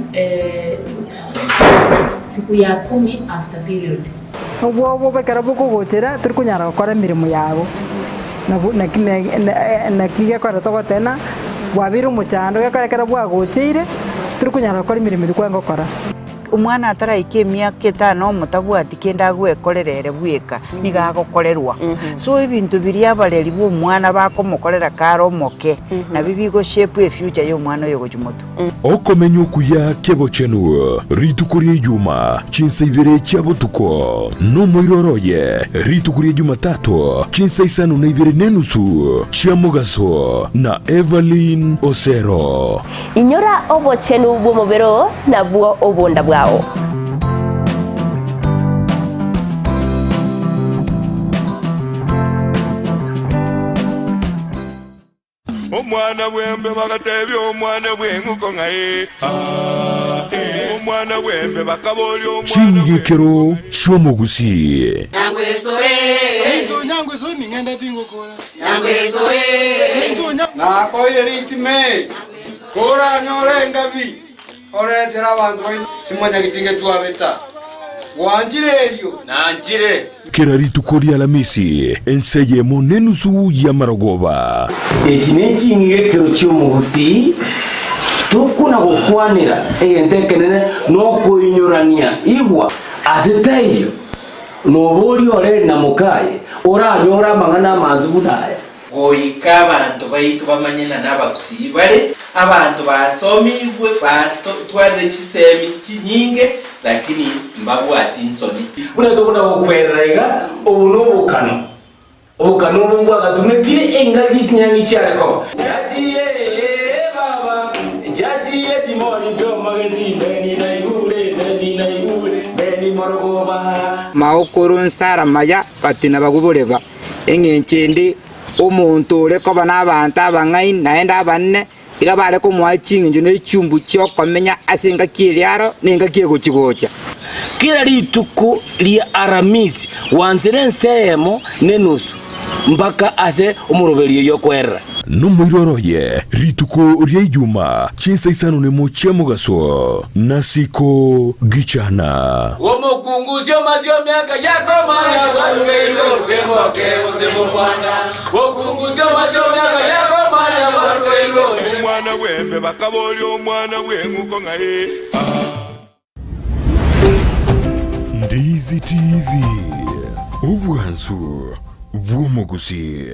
siku ya kumi after period. Obwoba ekero bokogochera tori konyara gokora emeremo yago, nabo naki naki gekogera togoteba ng'a bwabeire omochando gekogera ekero bwagocheire tori konyara gokora emeremo eria kwarenge gokora. Omwana ataraika emiaka etano omotabwati kende agwekorera ere bweka, nigo agokorerwa. So ebinto biria abareri ba omwana bakomokorera kare omoke, nabio bigo shape efuture ya omwana oyo gochia motwe. Okomenya okuya kebochenu rituko ria Ijuma chinsa ibere chia botuko, nomoiroro oye rituko ria Jumatatu chinsa isano na ibere nenusu chia mogaso na Evelyn Osero. Inyora obochenu bw'omobere oo, nabwo obonda bwao. Omwana bw'embe bagatebia omwana bw'eng'uko ng'a ee, aa, ee. Omwana bw'embe bakaboria omwana Ching'igekero chi'omogusii. Nakoire ritime, koranyore engabi, oretere abanto baino simonyageti ngetwabeta. Gwanchire erio? Nanchire. Kera rituko ri'Alamisi, ense eyemo nenusu y'amarogoba. Echi neching'igekero chi'omogusii, tokona gokwanera egento ekenene nokoinyorania igwa ase taiyo noboria ore na mokaye oranyore amang'ana amansu buna aya. Goika abanto baito bamanye ng'a nabagusii bare, abanto basomigwe, batwarire chisemi chinyinge, lakini mbabwati nsoni. Buna tokona gokwerera iga, obo nobokano, obokano obo mbwagatumekire engaki chinyang'i chiare koba. Jajiye baba, jajiye chimoni chi'omogesi, mbeni naigure, mbeni naigure, mbeni morogoba. Maokoro nsara maya batina baguboreba. Engencho ende, omonto ore koba nabaanto abang'aini naende abanene, iga bare komoa ching'encho ne chiumbu chi'okomenya ase engaki eria aro na engaki egochi-gocha. Kera rituko ria Aramisi gwansire ense eyemo nenusu mpaka ase omoroberio y'okwerera. Nomoiroro oye rituko ria Ijuma chinsa isano nemo chia mogaso, nasiko gichana. Omokungusia omasie omiaka yakomanya bwarugeirwe gose moke gose momwana. Okungusia omasie omiaka yakomanya bwarugeirwe gose. Omwana bw'embe bakaboria omwana bw'eng'uko ng'a ee, aa. Ndizi TV, obwansu bw'omogusii.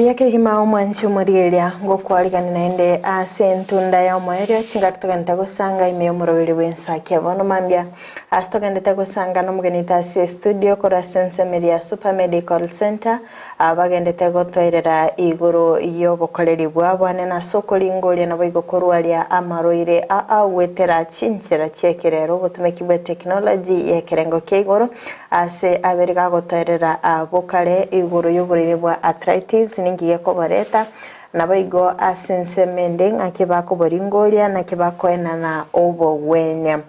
Mbuya kegima omwanchi omorigereria ngokwarigania naende ase entunda ya omoerio chingaki togenderete gosanga ime y'omoroberi bw'ensaki bono mambia ase togenderete gosanga nomogenite ase estudio korwa ase ensemo eria ya Super Medical Centre abagendete gotoerera igoro y'obokoreri bwabo ane nase okoringoria naboigo korwaria amarwaire aa goetera chinchera chi'ekerero obotumeki bwe technology y'ekerengo kia igoro Ase abere gagotoerera abwo kare igoro y'oborwaire bwa arthritis ninki gekoboreta, naboigo ase ensemo ende ng'aki bakoboringoria naki bakoenana obogwenia.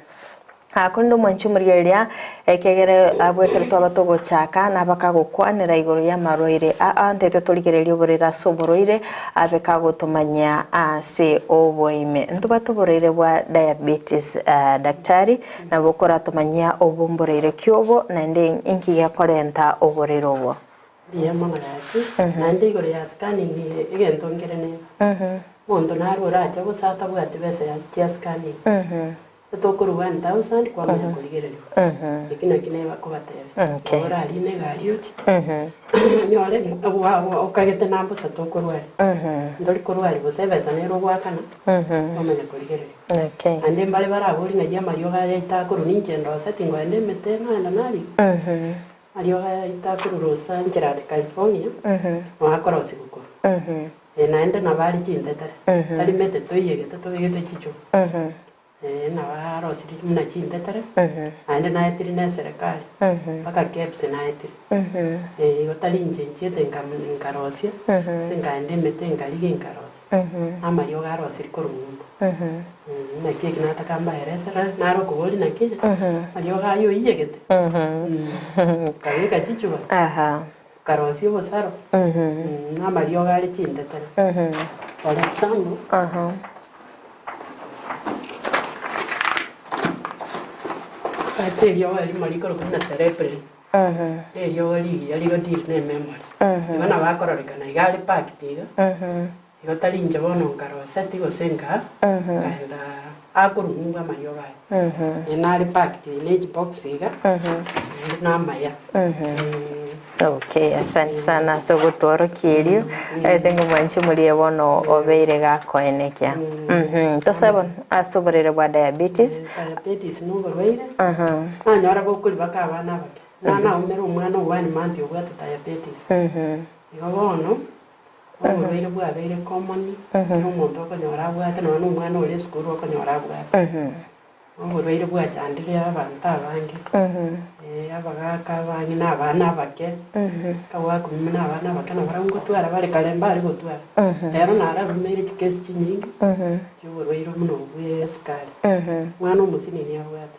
Korende omwanchi omorigereria, ekiagera abwo ekero twaba togochaka nabakagokwanera igoro y'amarwaire aa, ntaitwe torigererie oborwaire ase oborwaire, abe kagotomanyia ase oboime. Ntobwate oborwaire bwa diabetes daktari, Nabo koratomanyia obomboreire ki obo, naende inki gekorenta oborere obo? Mbuya mono gaki, naende igoro ya scanning egento nkere neba. Omonto naro orache gose atabwati besa ya chia scanning, etokorwa 1000 kwamanya korigereriwa. Eki naki neba kobatebia. Okay. Nabo orarine egari oche, onyore okagete nambosa tokorwaria. Ntori korwaria gose ebesa nere ogoakana, kwamanya korigereriwa. Okay. Naende mbare barabori ng'a yia amariogo aya aito akorwa ninche ndose tingoenda emete noenda naria. Amariogo aya aito akorwa Los Angeles, California, noo akorosiwa korwa. Eh, naende nabo are chintetere, tari mete toiyegete tobegete chichuba. Eh, nabo arosirie buna chintetere, naende naetire na eserekari, mpaka KEBS naetire. Eh, igo tari inche nchiete nkarosia, ase nkaenda emete nkarigia nkarosia. Namariogo arosirie korwa ng'umbu. Naki eki nataka mbaeresere, nare okoboria naki, mariogo ayio oiyegete, okabeka chichuba, okarosia obosaro, namariogo are chintetere. For example, ase eriogo erimo rikorokwa buna cerebrin, neriogo rigiya rigodeal ne ememory. Igo nabo akororekana iga are packed iga. Igo tari inche bono nkaroseti gose nka nkaenda akorung'ungwa amariogo aya. Ee nare packed ne chibox iga naende namaya. Okay, asante sana ase ogotworokia erio. I think omwanchi omoria bono obeire gakoenekia. Tosoe bono ase oborwaire bwa diabetes. Diabetes na oborwaire, nanyora bokoribaka abana abake. Nanaumera omwana o one month obwate diabetes. Igo bono, Oborwaire bwabeire common, kera omonto okonyora abwate nonya na omwana ore esukuru okonyora abwate. Oborwaire bwachandire abanto abange, abagaka abange na abana abake, ekagwakumia buna abana abake nabarabwo ngotwara bare kare mbare gotwara. Rero nararumeire chikesi chinyinge, chioborwaire buna obwo bwa esukari. Omwana omosinini abwate.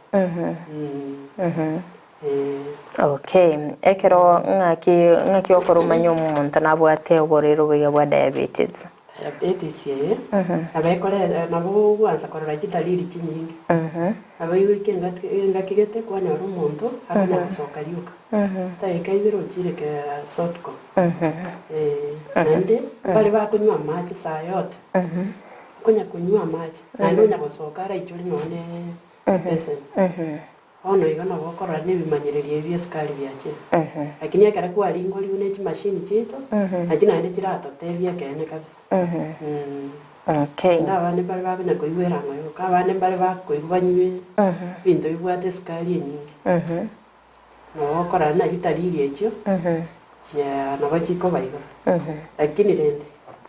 Okay, ekero ng'aki ng'aki okora omanye omonto nabwate oborwaire oboiga bwa diabetes? Diabetes eye, nabo ekore nabo ogwansa korora chidalili chinyinge. Nabo igoika engaki engaki gete kwanyora omonto akonya gosoka rioka, chidageka ibere ochire ke sotko. Naende mbare bakonywa amache saa yote, okonya konywa amache, naende onya gosoka araichore nonye na ebeseni. Bono igo nabo okorora nebimanyererio ebi bi'esukari biachire. Lakini ekero kwaringorigwe ne chimashini chiaito, nachio naende chiratotebie ekeene kabisa. Okay. Naende abande mbare bakonya koigwa erang'o yoka, abande mbare bakoigwa banywe ebinto bibwate esukari enyinge. Nabo okorora naki dalili echio, chia nabo chikoba igoro. Lakini rende,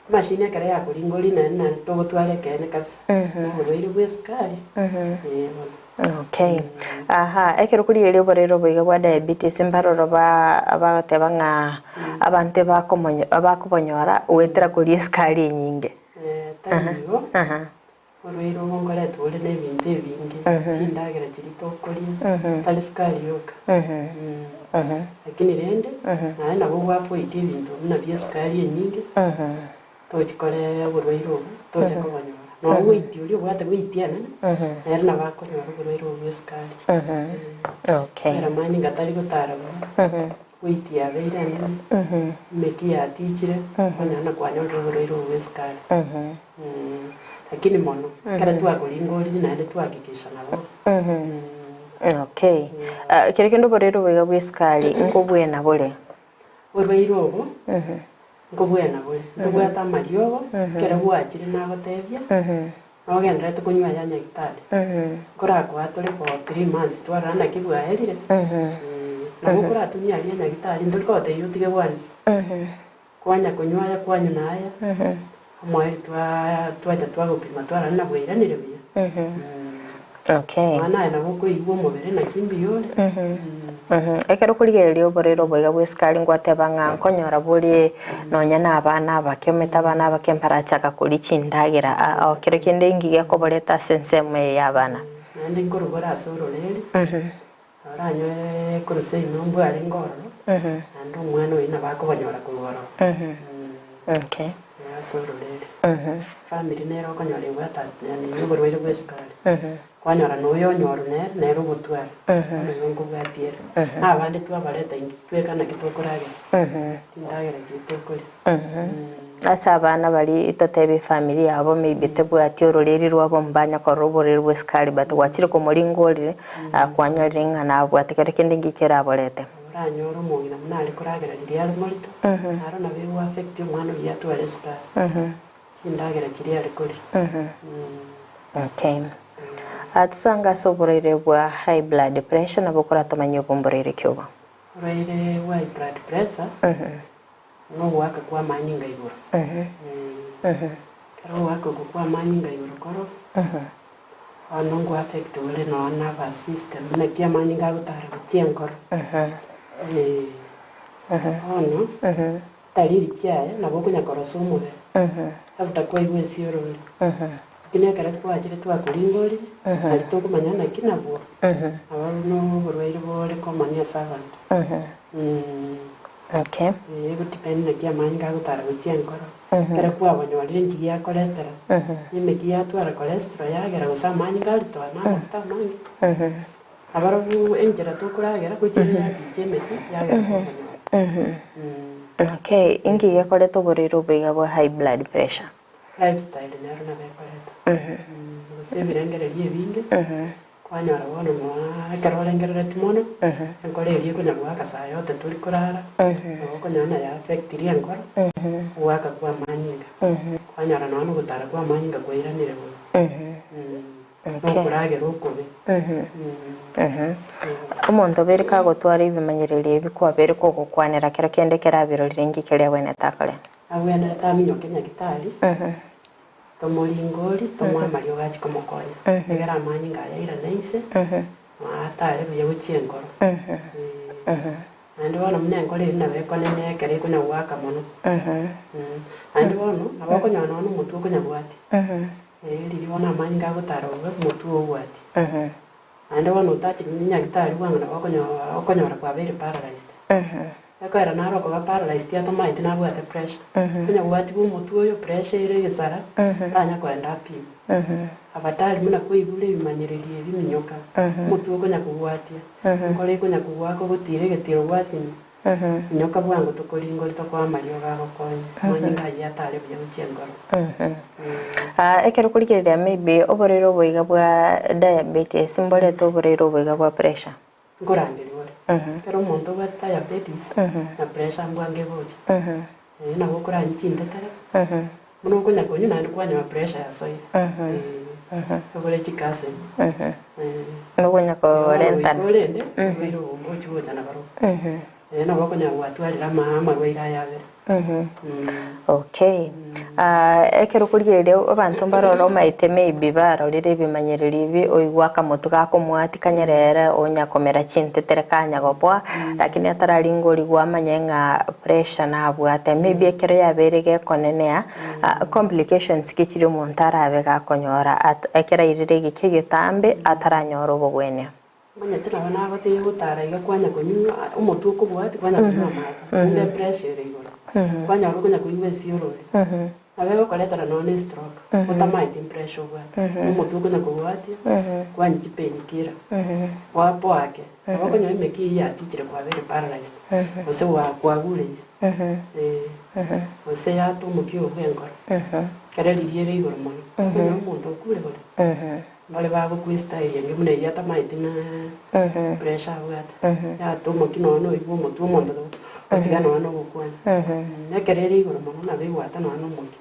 emashini ekero yakoringoria naende naende togotwara ekeene kabisa, noborwaire bwa esukari, eh bono. Okay. Aha, ekero korigereria oborwaire oboiga bwa diabetes mbaroro ba bagoteba ng'a abanto ebakomonyo abakobonyora goetera koria esukari enyinge. Eh, tari igo, Aha. oborwaire obo nkoretwa ore na ebinto ebinge, chindagera chiria tokoria, tari sukari yoka. Lakini rende, naye nabo gwaavoid ebinto buna bia esukari enyinge, Tochikore oborwaire obo, tocha kobonyora. Nonya goitia oria obwate goitia enene, nere nabo akonyora oborwaire obo bwa esukari. Okay. Ekero amanyinga tari gotara buya, goitia yabeire enene, emeki yatichire, okonyora na kwanyorire oborwaire obo bwa esukari. Lakini mono, ekero twakoringorire naende twahakikisha nabo. Okay. Kero kende oborwaire obo iga bwa esukari, nkobwena bore? Oborwaire obo. Nkobwena bore, ntobwate amariogo, ekero gwachire nagotebia, nogendererete konywa aya nyagitari. Nkorakoa tore for 3 months twarora naki bwaerire, nabo okoratumia aria nyagitari ntori kogotebia otige bwansi. Kwanya konywa aya kwanywa na aya, omoerio twacha twagopima twarora na bwairanire buya. Mwana aye nabo okoigwa omobere naki mbuya ore. Ekero okorigereria oborwaire oboiga bwa esukari ngwateba ng'a nkonyora bore nonya na abana abake, omanyete abana abake mbarachaka koria chindagera aa kero kende inki gekoboreta ase ensemo eye ya abana? Naende nkorobora ase ororeri, oranyore korwa seino mbwarenge ororo, naende omwana oyio nabo akobanyora korwa ororo. Ase ororeri. Family nere okonyora ebwate yaani oborwaire bwa esukari. Kwanyora na oyo onyorwa nere, nere ogotwara. Bono igo nkobwatia ere. Na abande twabareta intwe tweka naki tokoragera. Chindagera chiria tokoria. Ase abana baria totebe efamiri yabo maybe tebwati ororeri rwabo mbanya korora oborwaire bwa esukari but gwachire komoringorire kwanyorire ng'a nabwate kero kende nki keraborete. Oranyore omong'ina buna are koragera riria are morito, naro nabo ego affect omwana oyio atware esukari. Chindagera chiria are koria. Okay. Tosange ase oborwaire bwa high blood pressure nabo okoratomanye obo mborwaire ki obo? Oborwaire bwa high blood pressure, nogoaka kwa amanyinga igoro. Ekero ogoaka oko kwa amanyinga igoro koro, bono nko affect ore nonya nervous system naki amanyinga agotara gochia enkoro. Bono, dalili chiaye nabo okonya korosa omobere, labda kwaigwa esiorori, lakini ekero twachire twakoringorire, nari tokomanya naki nabwo, nabo na oborwaire bore common ase abanto. Egodepend naki amanyinga agotara gochia enkoro, ekero kwabonyorire nki giakoretera, emeki yatwara cholesterol yagera gose amanyinga aritoa na amaguta amange. Nabarobwo enchera tokoragera gochia ere yaticha emeki yagera kobonyora. Okay, inki gekoreta oborwaire oboiga bwa high blood pressure? Lifestyle nero nabo ekoreta. Gose ebirengererio ebinge, kwanyora bono noa ekero orengereretie mono, enkoro eria ekonya goaka saa yote tori korara, nabo okonyora naye affectiri enkoro, ogoaka kwa amanyinga. Kwanyora nonya na ogotara kwa amanyinga kwairanire bobe. Nokoragera okobe. Omonto obeire kagotwara ebimanyererio ebi kwabeire kogokwanera kero kende kerabirorire inki keria abwenerete akore? Abwenerete aminyoke nyagitari, tomoringori, tomoe amariogo achie komokonya, egere amanyinga aya airane inse, atare buya gochia enkoro. Naende bono buna enkoro eria nabo ekonene ekero ekonya goaka mono. Naende bono, nabo okonyora nonya na omotwe okonya goatia. Riria bono amanyinga agotara bobe, omotwe oo ogwatia. Naende bono otachire nyagitari bwango nabo okonyora okonyora kwabeire paralyzed. Ekoera naro okoba paralyzed atamaeti nabwate pressure. Onya gwatigwa omotwe oyo pressure ere egesara, tanya koenda apimwe. Afadhali buna kwaigure ebimanyererio ebi minyoka, omotwe okonya kogwatia, enkoro ekonya kogoaka ogotira egetiro gwasinywa, minyoka bwango tokoringori tokoa amariogo agokonya, amanyinga ayio atare buya gochia enkoro. Ekero okorigereria maybe oborwaire oboiga bwa diabetes mborete oborwaire oboiga bwa pressure? Nkorangeria ore. Ekero omonto obwate diabetes, na pressure mbwango egocha. Nabo okoranywa chintetere, buna okonya konywa naende kwanyora pressure yasoire. Obore chikaseni. Nokonya korentana. Korende, oborwaire obo mbochi gocha nabarobwo. Nabo okonyara gwatwarire amarwaire aya abere. Okay. Ekero okorigereria abanto mbarore omaete maybe barorire ebimanyererio ebi oigwe akamotu gakomwatia kanyerere onya komera chintetere kanya goboa lakini atararingorigwa amanye ng'a pressure nabwate maybe ekero yabeire gekonenea complications ki chiria omonto arabe gakonyora ekero airire egeka egetambe ataranyora obogwenia. Omanyete nabo nagoteire gotara iga kwanya konywa omotwe okobwatia kwanya konywa amache, kumbe epressure ere igoro, kwanyora okonya koigwa esiorori, nabo egokoretera nonya na estroke, otamaeti pressure obwate, omotwe okonya kobwatia, kwanywa chipain killer, wapoa ake, nabo okonyora emeki eyio yatichire kwabeire paralyzed, gose kwagure inse, gose yata omokia oo bwa enkoro, ekero riria ere igoro mono, okonyora omonto okure kore. Mbare bagokwa estyle enge buna eyio atamaeti na pressure abwate. Yata omokia nonya na oigwa omotwe omonto otiga nonya na ogokwana. Ekero ere igoro mono nabo egwata nonya na omokia.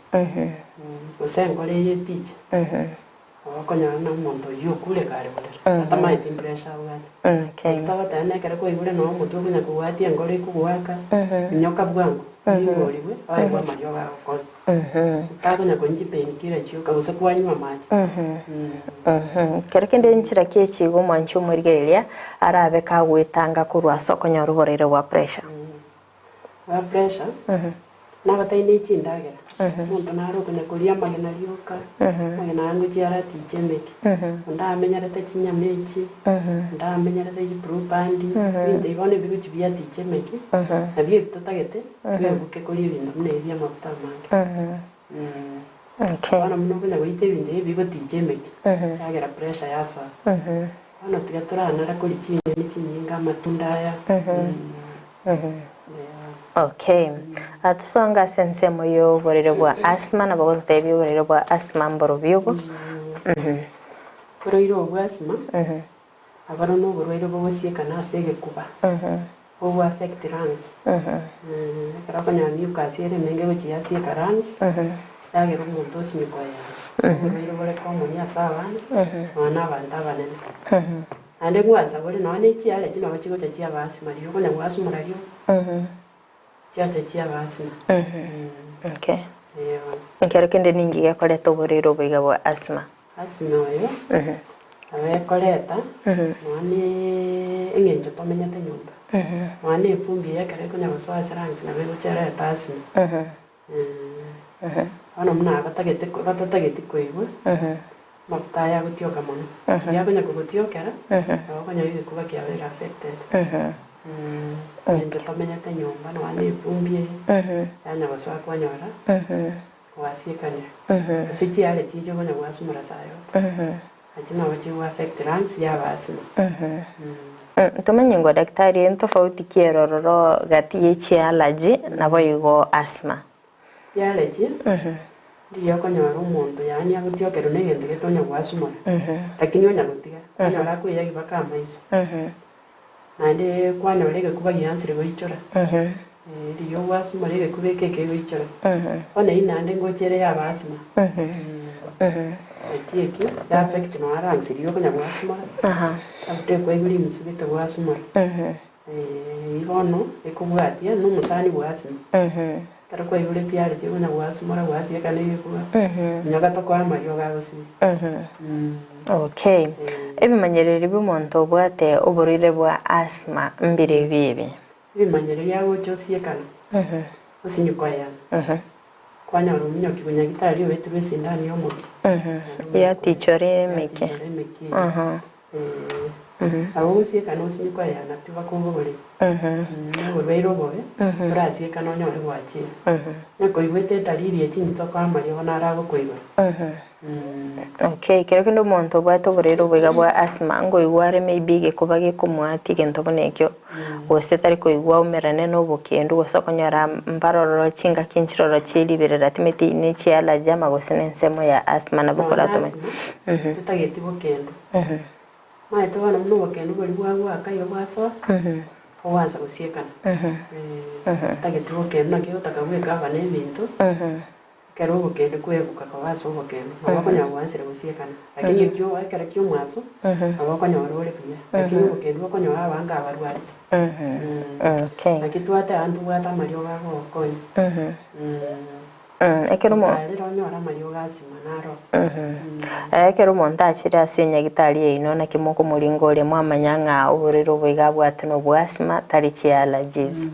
Gose enkoro eye etiche, nabo okonyora na omonto oyio okure kare borere, atamaeti pressure abwate. Naki togoteba na ekero kwaigure nonya omotwe okonya kogwatia enkoro ekogoaka, minyoka bwango, oigorigwe, oegwe amariogo agokonya. Otakonya konywa chipainkiller chioka gose kwanywa amache. Kero kende nchera ki echiga omwanchi omorigereria arabe kagoetanga korwa ase okonyora oborwaire bwa pressure? Bwa pressure, nabatari ne chindagera, omonto nare okonya koria amagena rioka, amagena aya ngochia aratiche emeke, onde amenyerete chinyama echi, onde amenyerete chiblue band, ebinto ebi bono ebigochi biaticha emeke, nabio ebi totagete. Twebuke koria ebinto buna ebi bi'amafuta amange. Bono buna okonya goita ebinto ebi bigoticha emechie, yagera pressure yasoa. Bono tiga toranara koria chinyeni chinyinge, amatunda aya. Okay. Tusonge ase ensemo y'oborere bwa asthma, nabo gototebia oborere bwa asthma mborobio obo. Oroire obwa asthma, Abaro noborwaire bogosiekana ase egekuba, bogo affect lungs. Ekero okonyora mucus ere emenge gochia yasieka lungs, yagera omonto osinywa koyana. Oborwaire bore common ase abana, nonya na abanto abanene. Naende gwansa bore nonya ne chiallergy nabo chigocha chiaba asthma riria okonya goasumora rioka, chiacha chiaba asthma. Okay. Eeh bono. Ekero kende ninki gekoreta oborwaire obo iga bwa asthma? Asthma oyo nabo ekoreta nonya ne eng'encho tomenyete nyomba, nonya na efumbi eye ekero ekonya gosoa ase lungs nabo egocha erete asthma. Bono buna abatagete batatageti koigwa, amafuta aya agotioka mono, riria akonya kogotiokera, nabo okonyora egekuba kiabeire affected. Eng'encho tomenyete nyomba nonya na efumbi eye, yanya gosoa kwanyora. Gwasiekanire, gose chiare chiiche okonya gwasumora saa yote, nachio nabo chigo affect lungs yaba asthma. Tomanye ngo daktari entofauti ki ere ororo gati ye chiallergy naboigo asthma? Chiallergy ndiria okonyora omonto yaani agotiokerwa na egento gete onya gwasumora, lakini onya gotiga, kwanyora akoeyagi mpaka amaiso, Naende kwanyora egekuba giansire goichora, riria ogwasumora egekuba eke ekegoichora, bono eyio naende ngocha ere yaba asthma. Naki ekio ya affect nonya lungs riria okonya gwasumora, labda ekwaigwa rimusu gete gwasumora, eyio bono ekobwatia na omosani bwa asthma. Ekero kwaigure chiaria chikonya gwasumora gwasieka na egekuba, onye tokoa amariogo agosiria. Okay. Ebimanyererio bi'omonto obwate oborwaire bwa asthma mbirebi ebi? Ebimanyererio agocha osiekana, osinywe koeyana, kwanyora omonyoki bonyagitari oetirwe esindani y'omokia, Yatichora emeke. Yatichora emeke eyio. Nabo ogosiekana osinywe koeyana pi bakobogoria, noborwaire obobe, orasiekane onyore gwachire. Onye koigwete edalili echi inche tokoa amariogo naro agokoigora. Okay, ekero kende omonto obwate oborwaire obo iga bwa asthma, ngoigwa are maybe egekuba gekomoatia egento buna ekio, gose tari koigwa aumerane na obokendu gose okonyora mbarororo chingaki nchiroro chie riberera timeti ne chiallergy ama gose ne ensemo ya asthma nabo Nonya koratome. asthma, tetageti bokendu. Omanyete bono buna obokendu boria bwagwaka iga bwasoa, ogwansa gosiekana. Tetageti bokendu naki ogotaka bweka aba na ebinto. Ekero obokendu kwebuka koba ase obokendu, nabo okonyora gwansire gosiekana, lakini ekio ekero kia omwaso, nabo okonyora ore buya, lakini obokendu okonyora abange abarwarete. Naki twateba ntobwate amariogo agogokonya. Ekero omo- Otarire onyore amariogo asima naro. Ekero omonto achire ase enyagitari yaino naki mokomoringa oria mwamanya ng'a oborwaire obo iga abwate nobwa asthma tari chiallergies.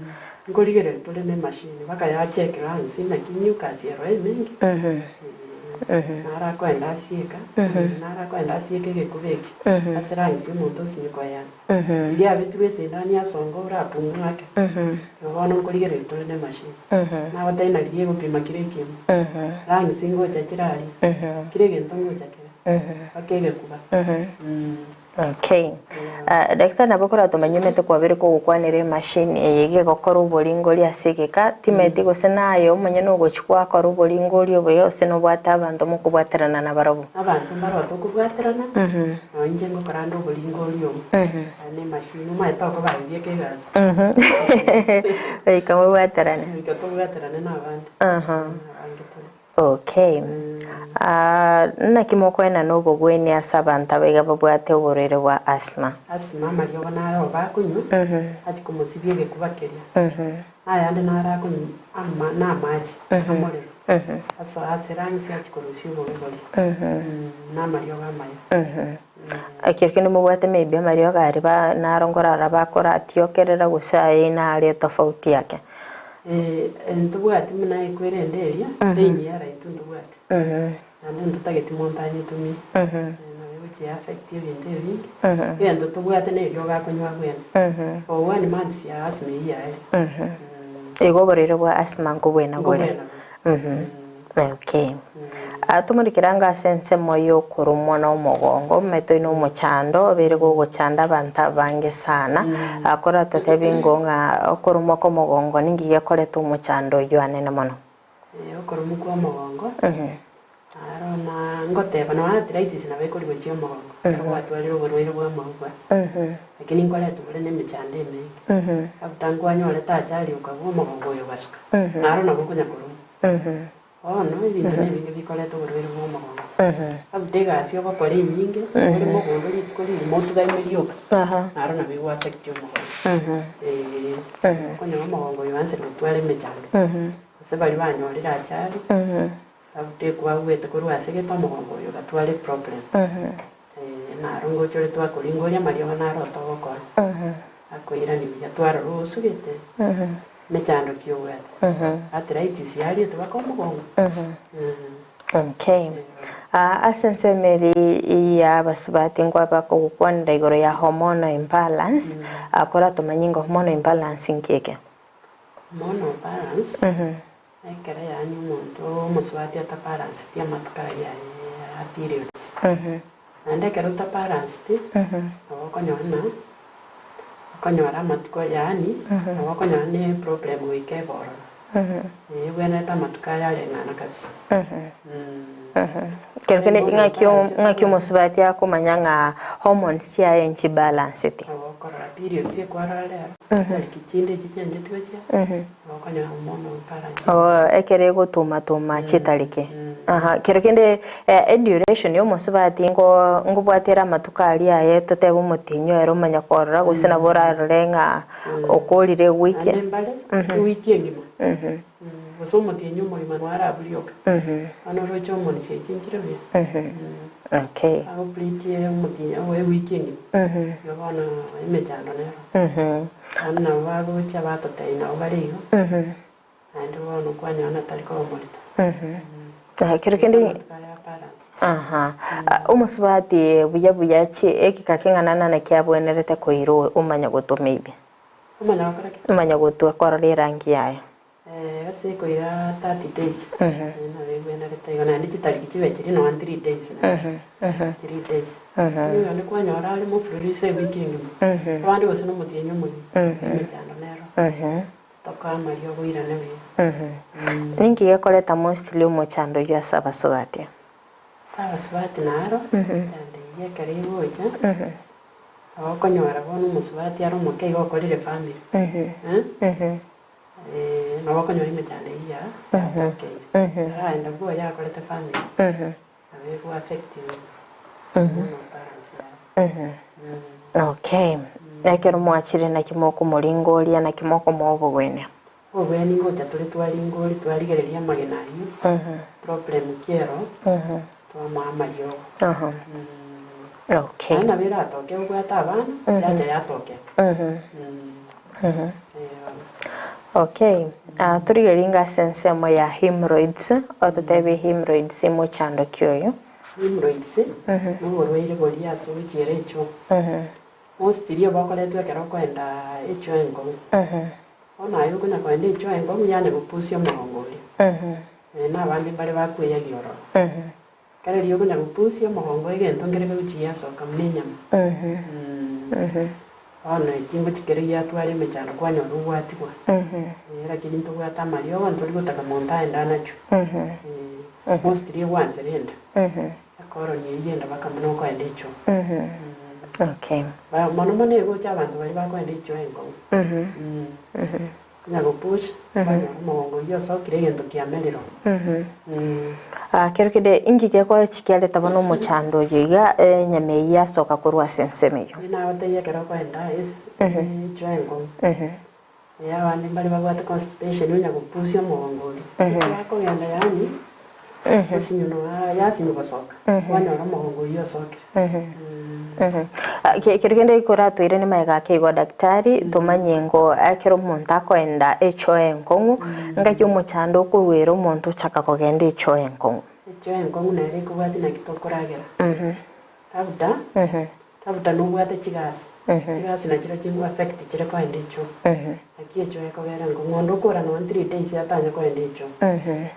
Nkorigereria tore ne emachine mpaka yachekire lungs naki mucus ero emenge naro akoenda asieka naro akoenda asieke egekuba ekio ase lungs omonto osinye koeyana riria abetirwe esindani asonga orapumue ake igo bono nkorigereria tore ne emachine nagotebia na riria egopima kera ekiimo lungs ngocha chire aria kera egento ngocha kere mpaka egekuba. Okay. Ah, daktari nabo koratomanye omanyete kwabere kogokwanera emashini eye iga egokora oboringori ase egeka, timanyeti gose naye omonyene ogochia gwakora oboringori obuya gose nobwate abanto mokobwaterana nabarobwo. Abanto mbaroo tokobwaterana, nonye inche ngokora ande oboringori obo, aye na emashini, omanyete okobaebieka egasi. Goika mobwaterane. Goika tobwaterane na abande. Abange tore. Okay. Ah, naki mokoenana obogwenia ase abanto abaiga babwate oborwaire bwa asthma? Asthma amariogo naro bakonywa, achie komosibia egekuba keria. Ayande naro akonywa ama na amache amorero. Asoe ase lungs achie korusia obobe boria. Na amariogo amaya. Ekero kende mobwate maybe amariogo aria ba naro nkorara bakoratiokerera gose aye nare tofauti yake. Eh, ntobwati buna ekwerende eria, enyiara intwe ntobwati. Naende ntotageti monto anyetumie. Nabo egochia affect ebinto ebinge. Egento tobwate na eriogo akonywa abwene. For one months ya asthma eyio yaerire. Igo oborwaire bwa asthma nkobwena bore. Nkobwena bore. Okay. Ah, tomorikere ango ase ensemo ya okoromwa na omogongo, omanyete oino omochando obeire gogochanda abanto abange sana. Ah, koratotebi ngo ng'a okoromwa kwa omogongo ninki gekoreta omochando oyio anene mono? Eh, okoromwa kwa omogongo, aro na ngoteba nonya arthritis nabo ekori gochia omogongo, ekero gwatwarire oborwaire bwa amauga, lakini nkoretwa bore na emechando emenge. After nkwanyorete ajali okabua omogongo oyo ogasuka, naro nabo okonya koromwa. Bono ebinto nebinge bikoreta oborwaire bwa omogongo. After egasi ogokora enyinge, ore mogondo rituko rigima otugaime rioka, naro nabo ego affect omogongo. Eeh, okonyora omogongo oyo oansire gotwara emechando. Gose baria banyorire ajali, after ekwaguete korwa ase gete omogongo oyo ogatwara eproblem. Naro ngocha ore twakoringoria amariogo naro togokora, akoirania buya twarora osugete. Mechando ki obwate? Arthritis yariete baka omogongo? Okay. Ah, ase ensemo eri ya abasubati nkwaba kogokwanera igoro ya hormonal imbalance, ah, koratomanye ng'a hormonal imbalance nki eke? Hormonal imbalance, ekero yaani omonto omosubati atabalanceti amatuko aria aye ya periods. Naende ekero otabalanceti, nabo okonyora ng'a okonyora amatuko yaani nabo okonyora ne eproblem goika ebe ororo. Ebwenerete amatuko aya areng'ana kabisa. Kero kende ng'aki ng'aki omosubati akomanya ng'a hormones chiaye nchibalanceti? Nabo okorora periods ekwarora rero, chitariki chinde echi chiancheti gochia, nabo okonyora omonwe obalance. Oo ekero egotumatuma chitariki. Aha, kero kende eduration ya omosubati ngo ngobwate ere amatuko aria aye totebe omotienyi oere omanye korora gose nabo orarore ng'a okorire ewiki. Naende mbare, ewiki engima, gose omotienyi omogima noyo araburie oka. Bono oroche omonisi echi nchire buya. Okay. Agoplitie omotienyi obo ewiki engima, igo bono emechando nero. Bono nabo bagocha batotebia nabo bare igo. Naende bono kwanyora natari koba omorito. Ekero kende aha omosubati buya buya chi ekika keng'ana nana kiabwenerete koira omanya gotwa maybe. Omanya gokora ki? Omanya gotwa korora erangi yaye. Eh, ase ekoira 30 days nabo ebwenerete igo naende chitariki chibe chiri nonya 3 days naende 3 days. Lakini oyonde kwanyora are mofululizo ewiki engima, abande gose nomotienyi omogima, emechando nero. Toka amariogo oirane buya. Ninki gekoreta mostly omochando oyio ase abasubati? Ase abasubati naro, emechando eyio ekero egocha, nabo okonyora bono omosubati are omoke igo okorire family, eh, nabo okonyora emechando eyio ya yatokeire. Taraenda bwoye akorete family, nabo ego affect mono balance yaye. Okay. Ekero mwachire naki mokomoringoria, naki mokomoa obogwenia? Obogwenia ngocha tore twaringoria, twarigereria amagena ayio, problem ki ero, twamoa amariogo. Okay. Naende nabo eratoke obwate abana, yacha yatokera. Okay. Ah, torigererie inga ase ensemo ya hemorrhoids, ototebie hemorrhoids mochando ki oyo? Hemorrhoids noborwaire boria ase ogochiera echoo. Mostly obokoretwe ekero okoenda echoo enkong'u. Bono aye okonya koenda echoo enkong'u yanya gopusia omogongo oria. Na abande mbare bakweyagia ororo. Ekero riria okonya gopusia omogongo egento nkere kegochia giasoka buna enyama. Bono eki ngochia kere giatwara emechando kwanyora ogwatigwa. Lakini ntobwate amariogo ntori gotaka monto aende anachwe. Mostly egwansera enda. Ekoroni eyio enda mpaka buna okoenda echoo. Okay. Mono mono egocha abanto baria bakoenda echoo enkong'u. Konya gopush, kwanyora omogongo oyio osokire egento kiamerire oo. Ah, kero kende inki gekoa chikiareta bono omochando oyo iga enyama eyio yasoka korwa ase ensemo eyio? Inche nagotegia ekero okoenda ase echoo enkong'u, eh abande mbare babwate constipation onya gopusia omogongo oria, ekero akogenda yaani osinywa yasinywa gosoka, kwanyora omogongo oyio osokire. Kero kende koratoire magega ake igo daktari, tomanye ngo ekero omonto akoenda echoo enkong'u, ngaki omochando okorwera omonto ochaka kogenda echoo enkong'u. Echoo enkong'u nere ekobwatia naki tokoragera. Labda, labda nobwate chigasi, chigasi nachio chingo affect chire koenda echoo. Naki echoo ekogera enkong'u, onde okora nonya 3 days atanya koenda echoo,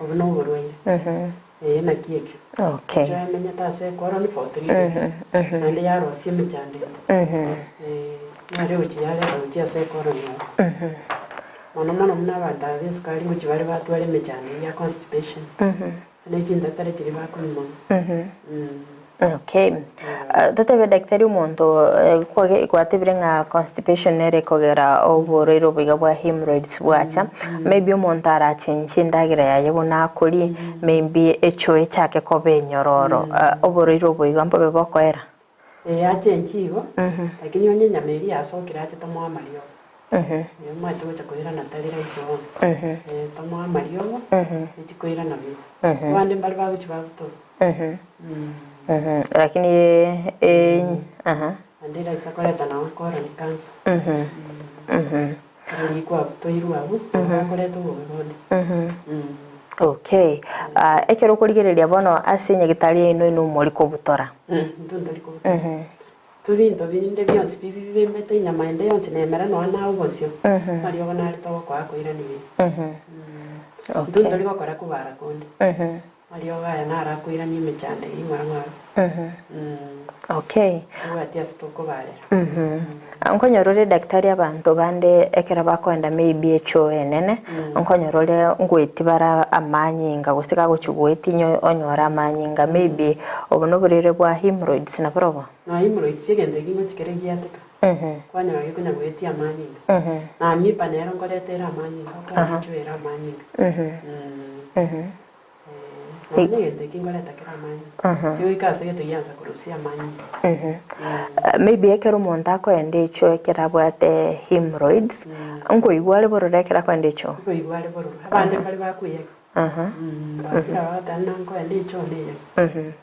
obwo na oborwaire. Ee naki ekio. Okay. Echoo emenyete ase ekoroni for 3 days. Naende yarosia emechando ende. Eh, nare gochia yareta gochia ase ekoroni oro. Mono mono buna abanto aba ba esukari ngochia bare batware emechando eye ya constipation. Ase ne chintatare chiria bakonywa mono. Okay. Totebe daktari omonto kwage gwatebire ng'a constipation nere ekogera oborwaire obo iga bwa hemorrhoids bwacha, maybe omonto arachenchie endagera yaye buna akorie, maybe echoo echake koba enyororo, oborwaire obo iga mbobe bokoera? Ee achenchie igo, lakini onye enyama eria yasokire ache tomoe amariogo. Ee omanyete gocha koirana tari rahisi bono. Ee tomoe amariogo, echi koirana buya. Abande mbare bagochia bagotoka. Lakini aha. Naende eraisa koreta nao colon cancer. Ekero rikwabutoirwe abwo, nabo bakoreta obobe bonde. Okay. Ah, ekero okorigereria bono ase nyagetari yaino inwe mori kobutora. Intwe ntori kobutora. Tobinto binde bionsi pi bibembete enyama ende yonsi nemera nonya naye obosio, amariogo nare togokoa koirani buya. Intwe ntori gokora kobara konde. Amariogo aya naro akoirania emechando eye ng'ora ng'ora. Okay. Tobwati ase tokobarera. Nkonyora ore daktari abanto bande ekero bakoenda maybe echoo enene, nkonyora ore ngoeti bare amanyinga gose gagochi goetinya onyore amanyinga maybe obo noborwaire bwa hemorrhoids naborobo? Na hemorrhoids egento ekio ngochi kere giateka, kwanyora gekonya goetia amanyinga. Na amiba nero nkoreta ere amanyinga, okonyora echoo ere amanyinga. Nonya egento eki nkoreta kere amanyinga, kegoika ase egento giansa korusia amanyinga. Maybe ekero omonto akoenda echoo ekero abwate hemorrhoids, nkoigwa are bororo ekero akoenda echoo? Nkoigwa are bororo, abande mbare bakoiyeka. Bakira bagoteba buna nkoenda echoo neyeke.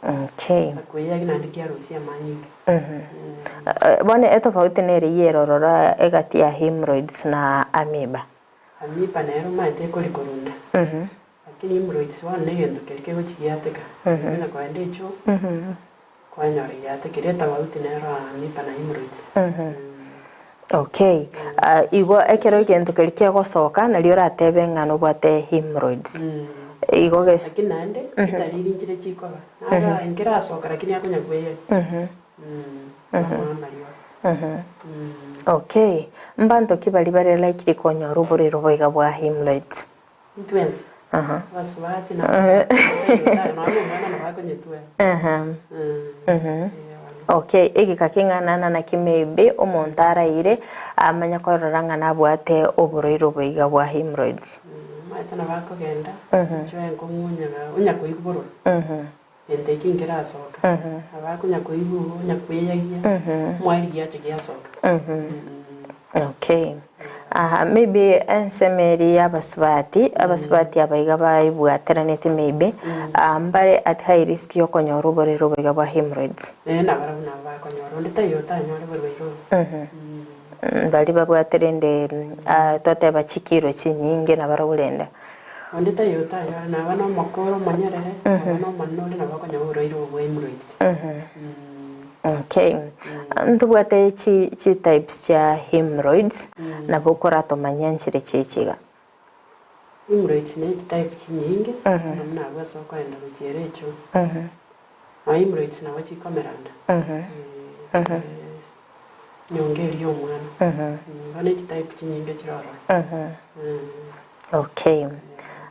Okay. Akoiyaki naende kiarusia amanyinga. Bono etofauti nere eyio erororo egati ya hemorrhoids na amoeba? Amiba nere omanyete ekori korunda, lakini hemorrhoids bono negento keria kegochi giateka, konya koenda echoo, kwanyora giatekire etofauti nero aa amiba na hemorrhoids. Okay, igo ekero egento keria kegosoka nario oratebe ng'a nobwate hemorrhoids. Igo ge. Lakini naende, edariri nchire chikoba, naro nkerasoka lakini akonya kweyani. Amoa amariogo. Okay, mbanto ki baria bare likely konyora oborwaire boiga bwa hemorrhoids? Intwensi, abasubati na abasacha, nonya na omwana nabo akonyetwera. Okay, egeka king'ana na naki maybe omonto araire amanye korora ng'a nabwate oborwaire oboiga bwa hemorrhoids? Omanyete nabo akogenda, ochoe nkong'unyaga, onya koigwa bororo. Gento eki nkerasoka, nabo akonya koigwa igo, onya kweyagia, omoa rigiya ache giasoka. Okay. Aha, maybe ensemo eria ya abasubati, abasubati aba iga baebwateraneti maybe, ah, mbare at high risk ya okonyora oborwaire obo iga bwa hemorrhoids. Ee, nabarabwo nabo bakonyora, onde taiyo otanyore oborwaire obo. Baria babwate rende ah, twateba chikiro chinyinge nabarabwo rende. Onde taiyo otanyore, naba nomokoro omonyerere, naba nomonene ore nabo okonyora oborwaire obo bwa hemorrhoids. Okay. Ntobwate chi chi types chia hemorrhoids, nabo okoratomanyia nchire chiachi iga. Hemorrhoids ne chitype chinyinge, buna abwo ase okoenda gochiera echoo. Na hemorrhoids nabo chikomera nda. Nyonga eria ya omwana. Bono echitype chinyinge chire ororo. Okay.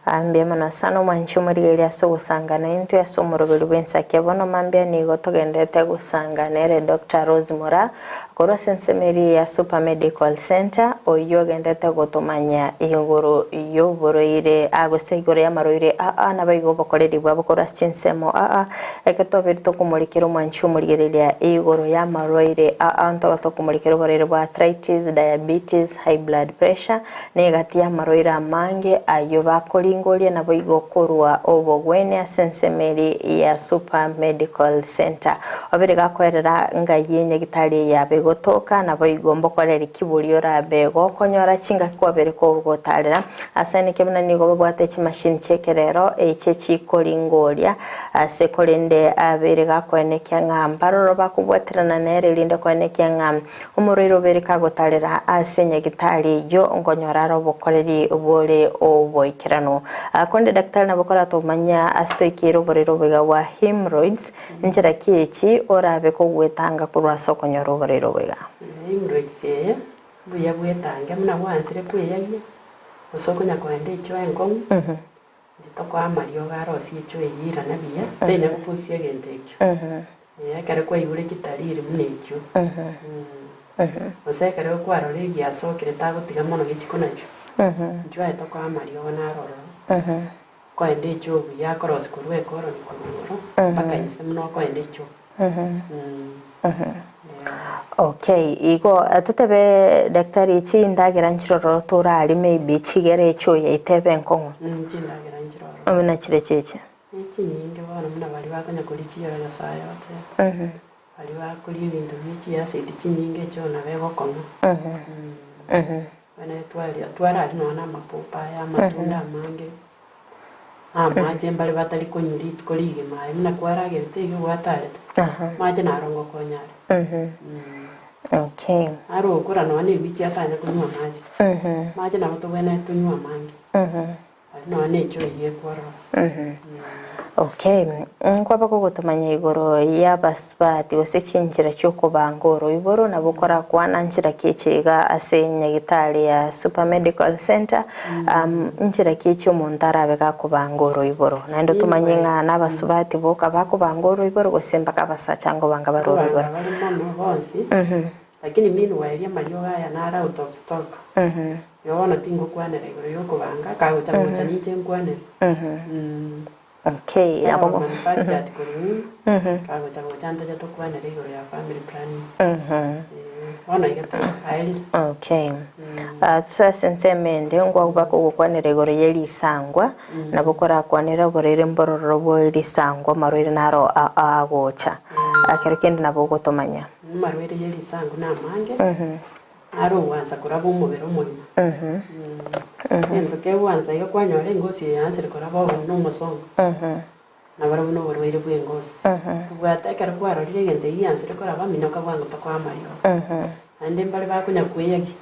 Ah, mbuya mono sana omwanchi omorigereria ase ogosangana intwe ase omoroberi bw'ensaki bono mambia nigo togenderete gosanga nere Dr. Rose Moraa korwa ase ensemo eria ya Super Medical Centre oyio ogenderete gotomanya igoro y'oborwaire ah, gose igoro y'amarwaire aa nabo igo obokoreri bwabo korwa ase chinsemo aa ekero twabere tokomorikera omwanchi omorigereria igoro y'amarwaire aa ntoba tokomorikera oborwaire bwa arthritis, diabetes, high blood pressure Negati y'amarwaire amange ayio bakoringoria naboigo korwa obogwenia ase ensemo eria ya Super Medical Centre. Obere gakoerera ngai enyagitari eye yabe gotoka naboigo mbokoreri kibori orabe gokonyora chingaki kwabere kogotarera ase eneke buna nigo babwate chimashini chi'ekerero eche chikoringoria ase korende abere gakoenekia ng'a mbaroro bakobwaterana nere erinde koenekia ng'a Omorwaire obere kagotarera ase nyagitari eyio nkonyora are obokoreri bore oboikeranu. Konde daktari nabo koratomanya ase toikeire oborwaire oboiga bwa hemorrhoids, nchera ki echi orabe kogwetanga korwa ase okonyora oborwaire oboiga? Hemorrhoids eye mbuya bwetange buna bwansire kweyagia gose okonya koenda echoo enkong'u inche tokoa amariogo arosie echoo eyio irane buya tenya gopusia egento ekio. Ee, ekero kwaigure chitariri buna echio, gose ekero kwarorire egiasokire tagotiga mono gechiko nakio, inchuo aye tokoa amariogo naro ororo, okoenda echoo buya akorosia korwa ekoroni korwa igoro mpaka inse buna okoenda echoo. Okay, igo totebe daktari chindagera nchiroro torari maybe chigere echoo yaito ebe enkong'u? Chindagera nchiroro. Buna chire chiche? Ne chinyinge bono buna baria bakonya koria chiyoyo Nyasae oche, baria bakoria ebinto bie chiacid chinyinge echio nabo egokong'a. Bono twaria twararia nonya na amapopo aya, amatunda amange, na amache mbare batari konywa rituko rigima aye buna kwaragerete iga gwatarete, amache naro ngokonya are. Okay. Naro ogokora nonya na ewiki atanya konywa amache, amache nabo tobwenerete tonywe amange. Aria nonya necho eyio ekwororo. Okay, nkwaba gogotomanya igoro y'abasubati gose chinchera chi'okobanga oroiboro nabo korakwana nchera ki echi iga ase nyagitari ya Super Medical Centre nchera ki echi omonto arabe gakobanga oroiboro naende otomanye ng'a nabasubati boka bakobanga oroiboro gose mpaka abasacha nkobanga bare oroiboro. Nkobanga bare mono bonsi. Lakini meanwhile amariogo aya nare out of stock. Igo bono tingokwanera igoro yokobanga, kagocha gocha ninche nkwanere. Okay, Nabo nabo manufactured korwa ng'umbu, kagocha gocha ntoche tokwanere igoro ya family planning. Bono iga taiyo, aerire. Okay. Ase ensemo ende nkwagoba kogokwanera igoro ye risangwa, nabo korakwanere oborwaire mbororo bwe risangwa amarwaire naro agocha. Ekero kende nabo ogotomanya. Amarwaire ye risangu namange, naro ogwansa koraba omobere omogima. Egento kegwansa iga kwanyora engosi eye yansire koraba obo na omosongo, nabarabwo na oborwaire bwa engosi. Tobwate ekero kwarorire egento eyio giansire koraba minyoka bwango tokoa amariogo. Naende mbare bakonya kweyagia,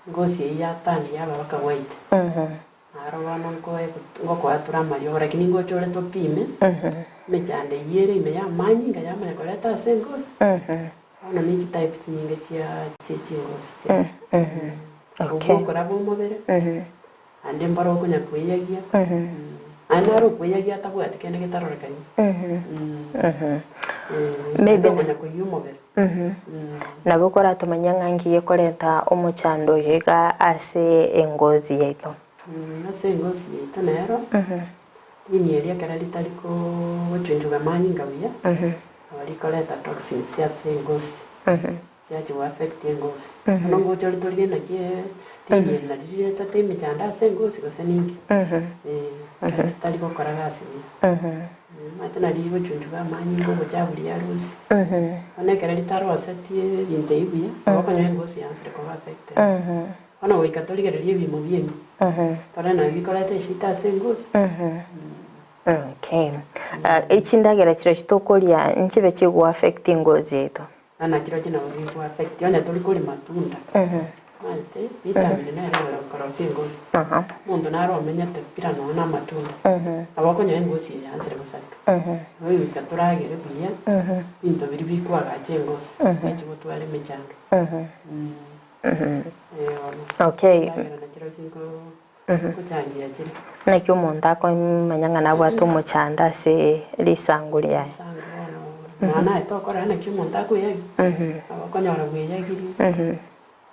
engosi eyio yatani yaba baka white. Naro bono ngokoatora amariogo, lakini ngocha ore topime emechando eyio ere ime y'amanyinga yamanya koreta ase engosi. Bono ne chitype chinyinge chia chie chingosi chiaye. Obwo okoraba omobere, naende mboro okonya kweyagia, naende naro okweyagia atabwati kende getarorekani. Naende okonya koyia omobere. Nabo koratomanye ng'a nki gekoreta omochando oyo iga ase engozi yaito. Ase engozi yaito nero, riini eria ekero ritari gochunchuga amanyinga buya, nabo rikoreta toxins ase engozi, chiachi go affect engozi. Bono ngocha ore torigie naki riini eri nario riretete emechando ase engozi gose ninki? Ekero ritari gokora gasi buya. Amache nario rigochunchuga amanyinga obochafu riarusia. Bono ekero ritarosetie ebinto ebi buya, nabo okonyora engosi yansire koba affected. Bono goika torigererie ebimo biaino, torore nabio bikoreta eshida ase engosi. Okay. Chindagera chiria chitokoria nchibe chigo affect engozi yaito? Buna chirochio nabo bigo affect, onye tori koria matunda. Maete, vitamin nere okorosia engosi. Omonto nare omenyete bila nonya na amatunda, nabo okonyora engosi eye yansire gosareka. Igo goika toragere buya, ebinto biria bikoagacha engosi, biache gotwara emechando. Eh bono. Okay. Endagera nachirochio nko nkochangia chire. Naki omonto akomanya ng'a nabwate omochando ase risangu riaye? Risangu bono, nonya naye tokorora naki omonto akoeyagia, nabo okonyora bweyagirie.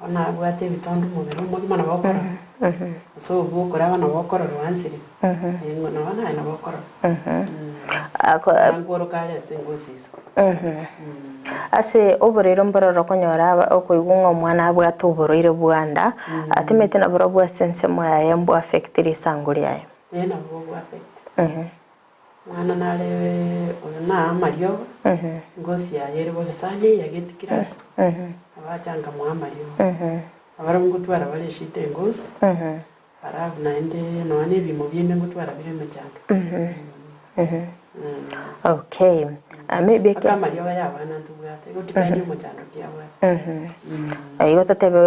Bono abwate ebitondo omobere omogima nabo okorora, ase obwo okoraba nabo okorora oansire, eh nabo naye nabo okorora. Nkworoka are ase engosi isiko. Ase oborwaire mbororo okonyora aba okoigwa ng'a omwana abwate oborwaire bwa nda, atimeti naborobwo ase ensemo yaye mbwa affect risango riaye. Eh nabo bwa affect. Omwana nare oyo na amariogo, ingosi yaye ere bobe sana eyageti kera ase, abacha nkamoa amariogo. Abarabwo ngotwara bare eshida engosi, alafu naende nonya na ebiimo biaino ngotwara bire emechando. Okay. Maybe Mpaka amariogo ya abana ntobwate, igo depend omochando ki abwate. Igo totebe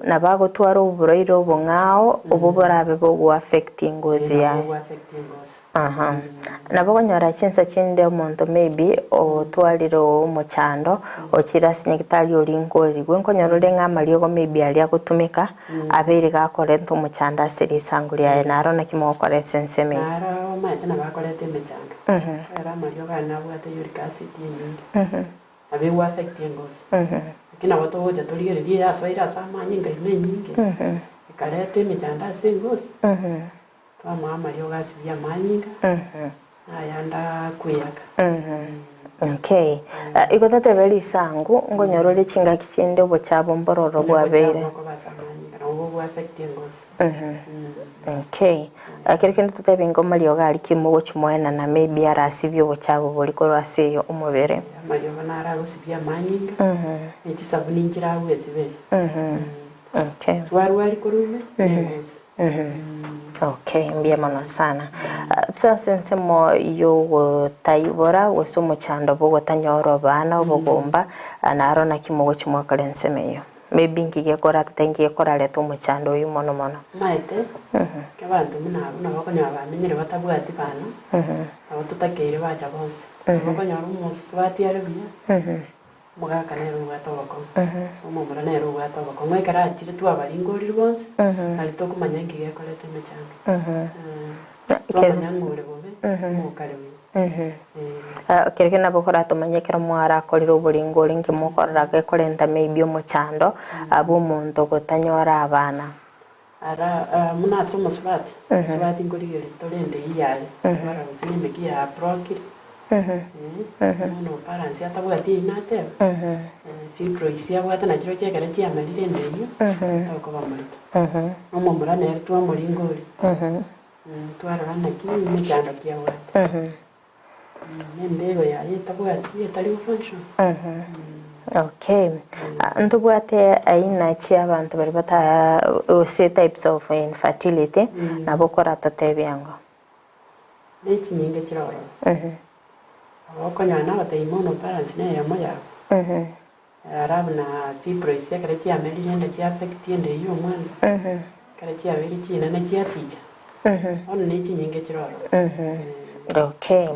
nabo agotwara oborwaire obong'ao obwo borabe bogo affect ngozi yaye. Nabo bogo-affect engosi. Aha. Nabo okonyora chinsa chinde omonto maybe otwarire omochando, ochire ase nyagetari oria nkorigwe, nkonyora ore ng'a amariogo maybe aria agotumeka, abeire gakorenta omochando ase risangu riaye, naro naki mogokora ase ensemo eye? Naro omanyete nabo akoreta emechando, ekero amariogo aria nabwate uric acid enyinge, nabo ego affect engosi. Lakini nabo togocha torigererie eyasoire ase amanyinga ime enyinge, ekareta emechando ase engosi. Twamoa amariogo asibie amanyinga, na ayande akweyaka. Okay. Igo totebe risangu, nkonyora ore chingaki chinde obochabo mbororo bwabeire. Obochabo bokoba ase amanyinga nabo bogo affect engosi. Okay. Kero kende totebe ingo amariogo aria ki mogochi moenana maybe arasibie obochabo boria korwa ase omobere. Amariogo naro agosibia amanyinga, ne chisabuni nchire agwesiberia. Okay. Twarwari korwa ime, na engosi. Okay, mbuya mono sana. Ase ensemo yogotaibora gose omochando bw'ogotanyora abana obogomba, naro naki mogochia mwakora ensemo eyio? Maybe inki gekoratete inki gekorareta omochando oyio mono mono? Omanyete, ekero abanto buna abwo nabo okonyora bamenyire batabwati bana, nabo totakeire bacha bonsi. Nabo okonyora omosubati are buya, Omogaka nere obwate obokong'u, ase omomura nere obwate obokong'u. Ekero achire twabaringorire bonsi, nari tokomanya inki gekoreta emechando. Twamanya ng'a ore bobe, ng'a okare buya. Kero kende nabo koratomanye ekero mwarakorire oboringori inki mokorora gekorenta maybe omochando bw'omonto gotanyora abana. Ara buna ase omosubati, omosubati nkorigereria torende eyio yaye, twarora gose nemeki ya brokire, bono balance atabwati eyio nateba, fibroids abwate nachio roche ekero chiamerire ende eyio, tokoba morito. Na omomura nere twamoringoria, twarora naki emechando ki abwate. Nembego yaye etabwati etari gofunction. Okay. Ntobwate aina chia abanto baria bata gose types of infertility nabo okoratotebia ango. Ne chinyinge chire ororo. Nabo okonyora nabatebi mono balance neyemo yabo. Alafu na fibroids ekero chiamerire ende chia affect ende eywo omwana, ekero chiabeire chinene chiaticha, bono ne chinyinge chire ororo. Okay.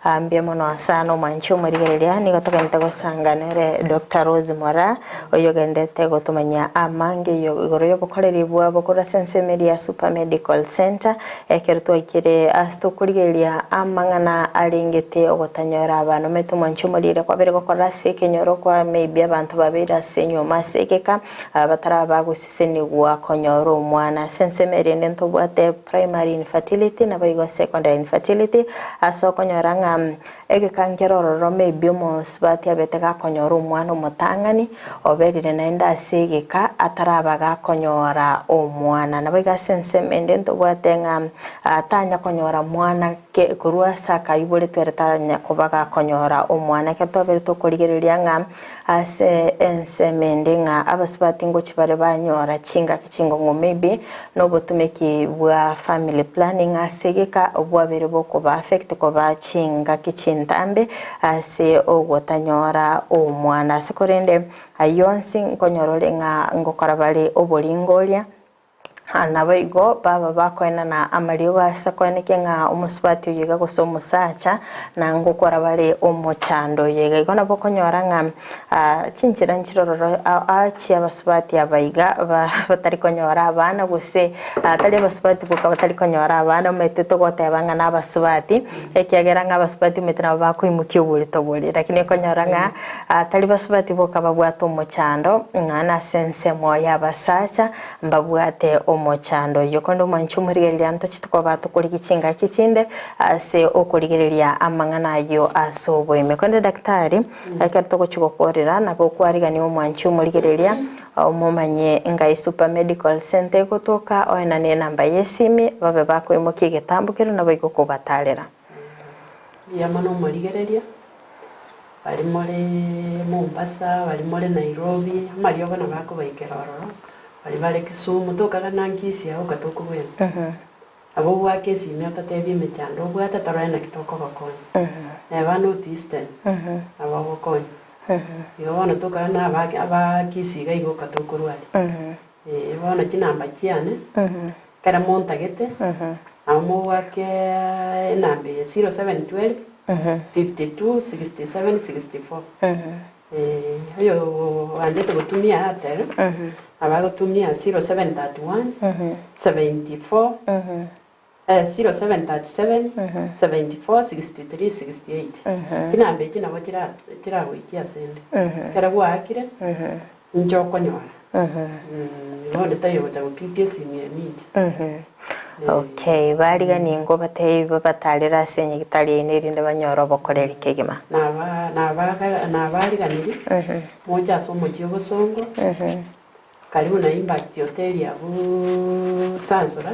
Ah, mbuya mono sana omwanchi omorigereria nigo togente gosanga nere Dr. Rose Moraa oyogendete gotomanya amange igoro y'obokoreri bwabo korwa ase ensemo eria ya Super Medical Center Ekero twaikire ase tokorigereria amang'ana arengete ogotanyora abana, omanyete omwanchi omorire kwabeire gokora ase ekenyoro kwa maybe abanto babeire ase enyoma ase egeka bataraba gosesenigwa konyora omwana. Ase ensemo eye rende ntobwate primary infertility naboigo secondary infertility ase okonyora ng'a Egeka nkere ororo maybe omosubati abete gakonyora omwana omotang'ani, oberire naende ase egeka ataraba gakonyora omwana. Naboigo ase ensemo ende ntobwate ng'a tanya konyora mwana ke korwa ase akaiboretwe ere tanya koba gakonyora omwana. Ekero twabeire tokorigereria ng'a ase ensemo ende ng'a abasubati ngochia bare banyora chingaki chingong'u maybe nobotumeki bwa family planning ase egeka bwabeire bokoba. ekoba affect koba chingaki chintambe ase ogotanyora omwana. Ase korende ayio onsi nkonyora ore ng'a ngokora bare oboringoria. Naboigo baba bakoenana amariogo ase koenekia ng'a omosubati oyo iga gose omosacha na ngokora bare omochando oyo iga. Igo nabo okonyora ng'a chinchera nchirororo chia abasubati aba iga batari konyora abana gose tari abasubati boka batari konyora abana omanyete togoteba ng'a na abasubati ekiagera ng'a abasubati omanyete nabo bakoimokia oborito boria. Lakini okonyora ng'a tari basubati boka babwate omochando ng'a nase ensemo ya abasacha Mbabwate omochando oyio. Korende omwanchi omorigereria ntochete koba tokorigia chingaki chinde ase okorigereria amang'ana ayio ase oboime. Korende daktari, ekero togochia gokorera nabo okwarigania omwanchi omorigereria omomanye ngai Super Medical Centre egotoka oenane enamba y'esimi babe bakoimokia egetambo keria naboigo kobatarera. Mbuya mono omorigereria, baria more Mombasa, baria more Nairobi, amariogo nabo akobaikera ororo, baria bare Kisumu, tokagana Kisii agwo ka tokobwena. Nabo obwake esimi ototebie emechando obwate torore naki tokogokonya. Neba North Eastern, nabo ogokonya. Igo bono tokagana abake aba Kisii iga igo oka tokorwaria. Eeh bono chinamba chiane, ekero montagete, nabo mogoaka enamba eye 0712 52 67 64. Oyo oanchete gotumia Airtel, nabo agotumia 0731 74 0737 74 63 68. Chinamba echi nabo chiragoikie asende. Ekero gwaakire, inche okonyora. Igo onde taiyo ogocha gopiga esimi eye ninche. Okay, bariganie ingo batebi babatarere ase enyagitari yaino erinde banyore obokoreri kegima. Nabariganirie, moche ase omochie obosongo. Karibu na Impact Hotel abwo Sansora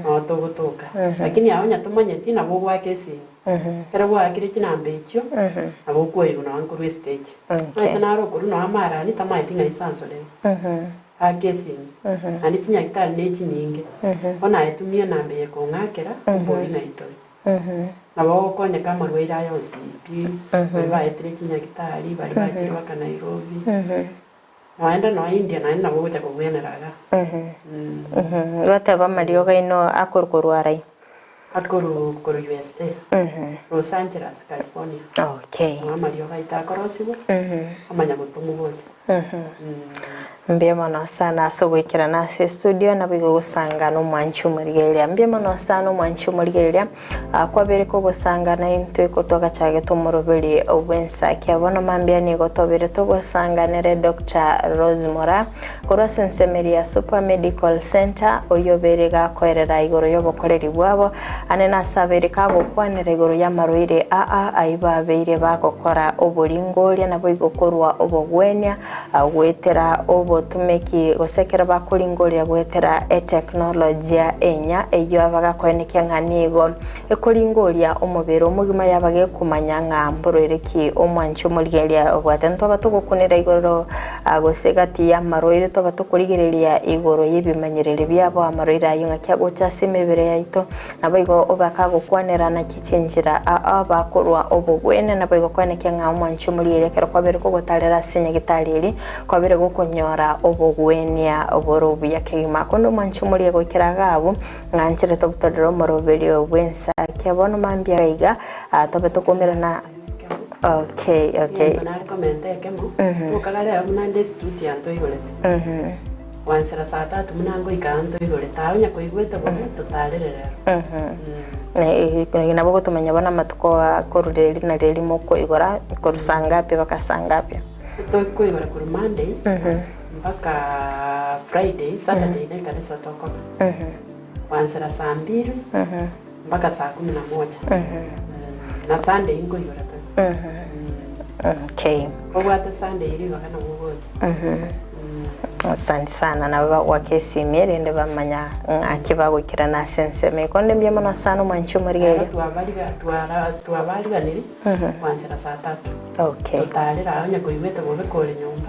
noo togotoka. Lakini aa onye tomanyeti nabo ogoaka esimi. Ekero gwaakire chinamba echio nabo okwoigwa nonye nkorwa estage. Omanyete naro okorwa nonye amarani tamaeti ng'ai Sansora ere. Aka esimi. Naende chinyagitari ne chinyinge. Bono aye tumia enamba eye kong'akera ombori ng'ai tore. Nabo ogokonyeka amarwaire aya onsi pi, baria baetire chinyagitari, baria bachire mpaka Nairobi. Noenda noa India naende nabo ogocha kobwenera iga. Gwateba amariogo aino akorwa korwa arai? Akorwa korwa USA. Los Angeles, California. Okay. Noa amariogo aito akorosigwa, amanya gotomwa gocha. Mbuya mono sana ase ogoikerana ase estudio naboigo gosanga nomwanchi omorigereria. Mbuya mono sana omwanchi omorigereria. Kwabeire kogosanga naintwe kotwagachagete omoroberi bw'ensaki. Bono mambia nigo twabeire togosanga nere Doctor Rose Moraa korwa ase ensemo eria ya Super Medical Centre oyio obeire gakoerera igoro y'obokoreri bwabo ane nase abeire kagokwanera igoro y'amarwaire aa ayio babeire bagokora oboringoria naboigo korwa obogwenia goetera obotumeki gose ekero bakoringoria goetera eteknolojia enya eyio bagakoenekia ng'a nigo ekoringoria omobere omogima yaba gekomanya ng'a mborwaire ki omwanchi omorigereria obwate. Ntwaba togokunera igoro gose gati y'amarwaire twaba tokorigereria igoro y'ebimanyereri biabo amarwaire ayio ng'aki agocha ase emebere yaito Naboigo bakagokwanera naki chinchera aa bakorwa obogwene, naboigo kwenekia ng'a omwanchi omorigereria ekero kwabeire kogotarera ase nyagetari eria, kwabeire gokonyora obogwenia bore obuya kegima. Konde omwanchi omorigereria goikera iga abwo, ng'a nchire tobutorere omoroberio bw'ensakia bono mambia iga iga, tobe tokomerana Okay, okay. Egento nare komenta ekemo, tokaga rero buna nde estudio aa ntoigorete. Gwansera saa tatu buna ngoika aa ntoigorete, aa onye koigwete bobe totarere rero. Nabo ogotomanya bono amatuko akorwa reri na reri mokoigora korwa saa ngapi mpaka saa ngapi? Tokoigora korwa Monday mpaka Friday, Saturday na ekanisa tokoba. Gwansera saa mbiri mpaka saa kumi na moja. Na Sunday nkoigora tore. Okay. Obwate Sunday ribaga nabo ogocha. Asante sana nabo bagoaka esimi erinde bamanya ng'aki bagoikerana ase ensemo eye. Konde mbuya mono sana omwanchi omorigereria. Rero twabariga twara twabariganiri gwansera saa tatu. Okay. Totarera onye koigwete bobe kore nyomba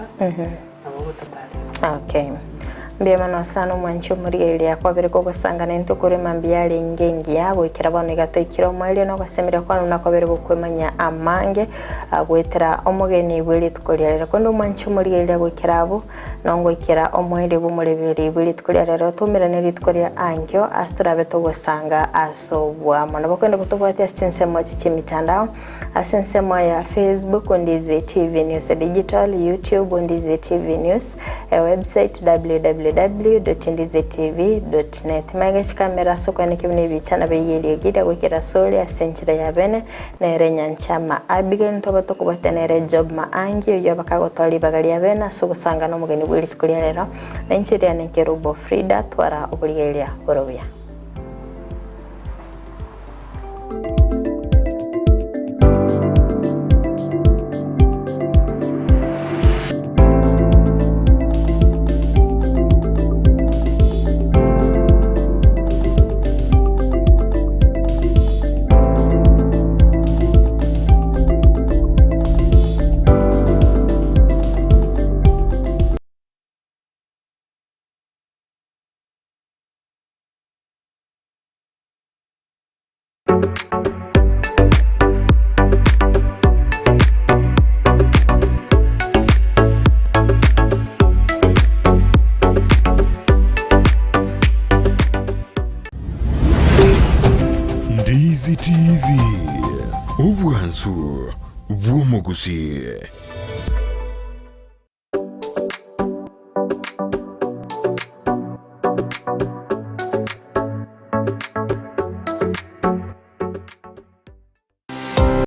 nabo ogototarera. Okay. Mbuya mono sana omwanchi omorigereria kwabere kogosangana intwe korwa emambia yarenge engiya goikera bono iga toikire omoerio na ogosemeria kwane buna kwabere gokwemanyia amange goetera omogeni bwe rituko ria rero. Korende omwanchi omorigereria goikera abwo nongoikera omoerio bw'omorebereria bwe rituko ria rero toumerane rituko ria ankio ase torabe togosanga ase oboamo. Nabo kende gotobwatia ase chinsemo echi chi'emitandao ase ensemo ya Facebook Ndizi TV News Digital, YouTube Ndizi TV News, Ewebsite www.ndiztv.net Maiga chikamera ase okwaneka buna ebicha na baiga eriogi riria goikera asore ase enchera ya bene nere Nyanchama Abigail ntobe tokobwatia nere Job Maangi oyio abakagotoa ribaga ria bene ase ogosangana omogeni bwe rituko ria rero na inche riane Kerubo Frida twara oborigereria bore obuya. Ndizi TV, obwansu bw'omogusii.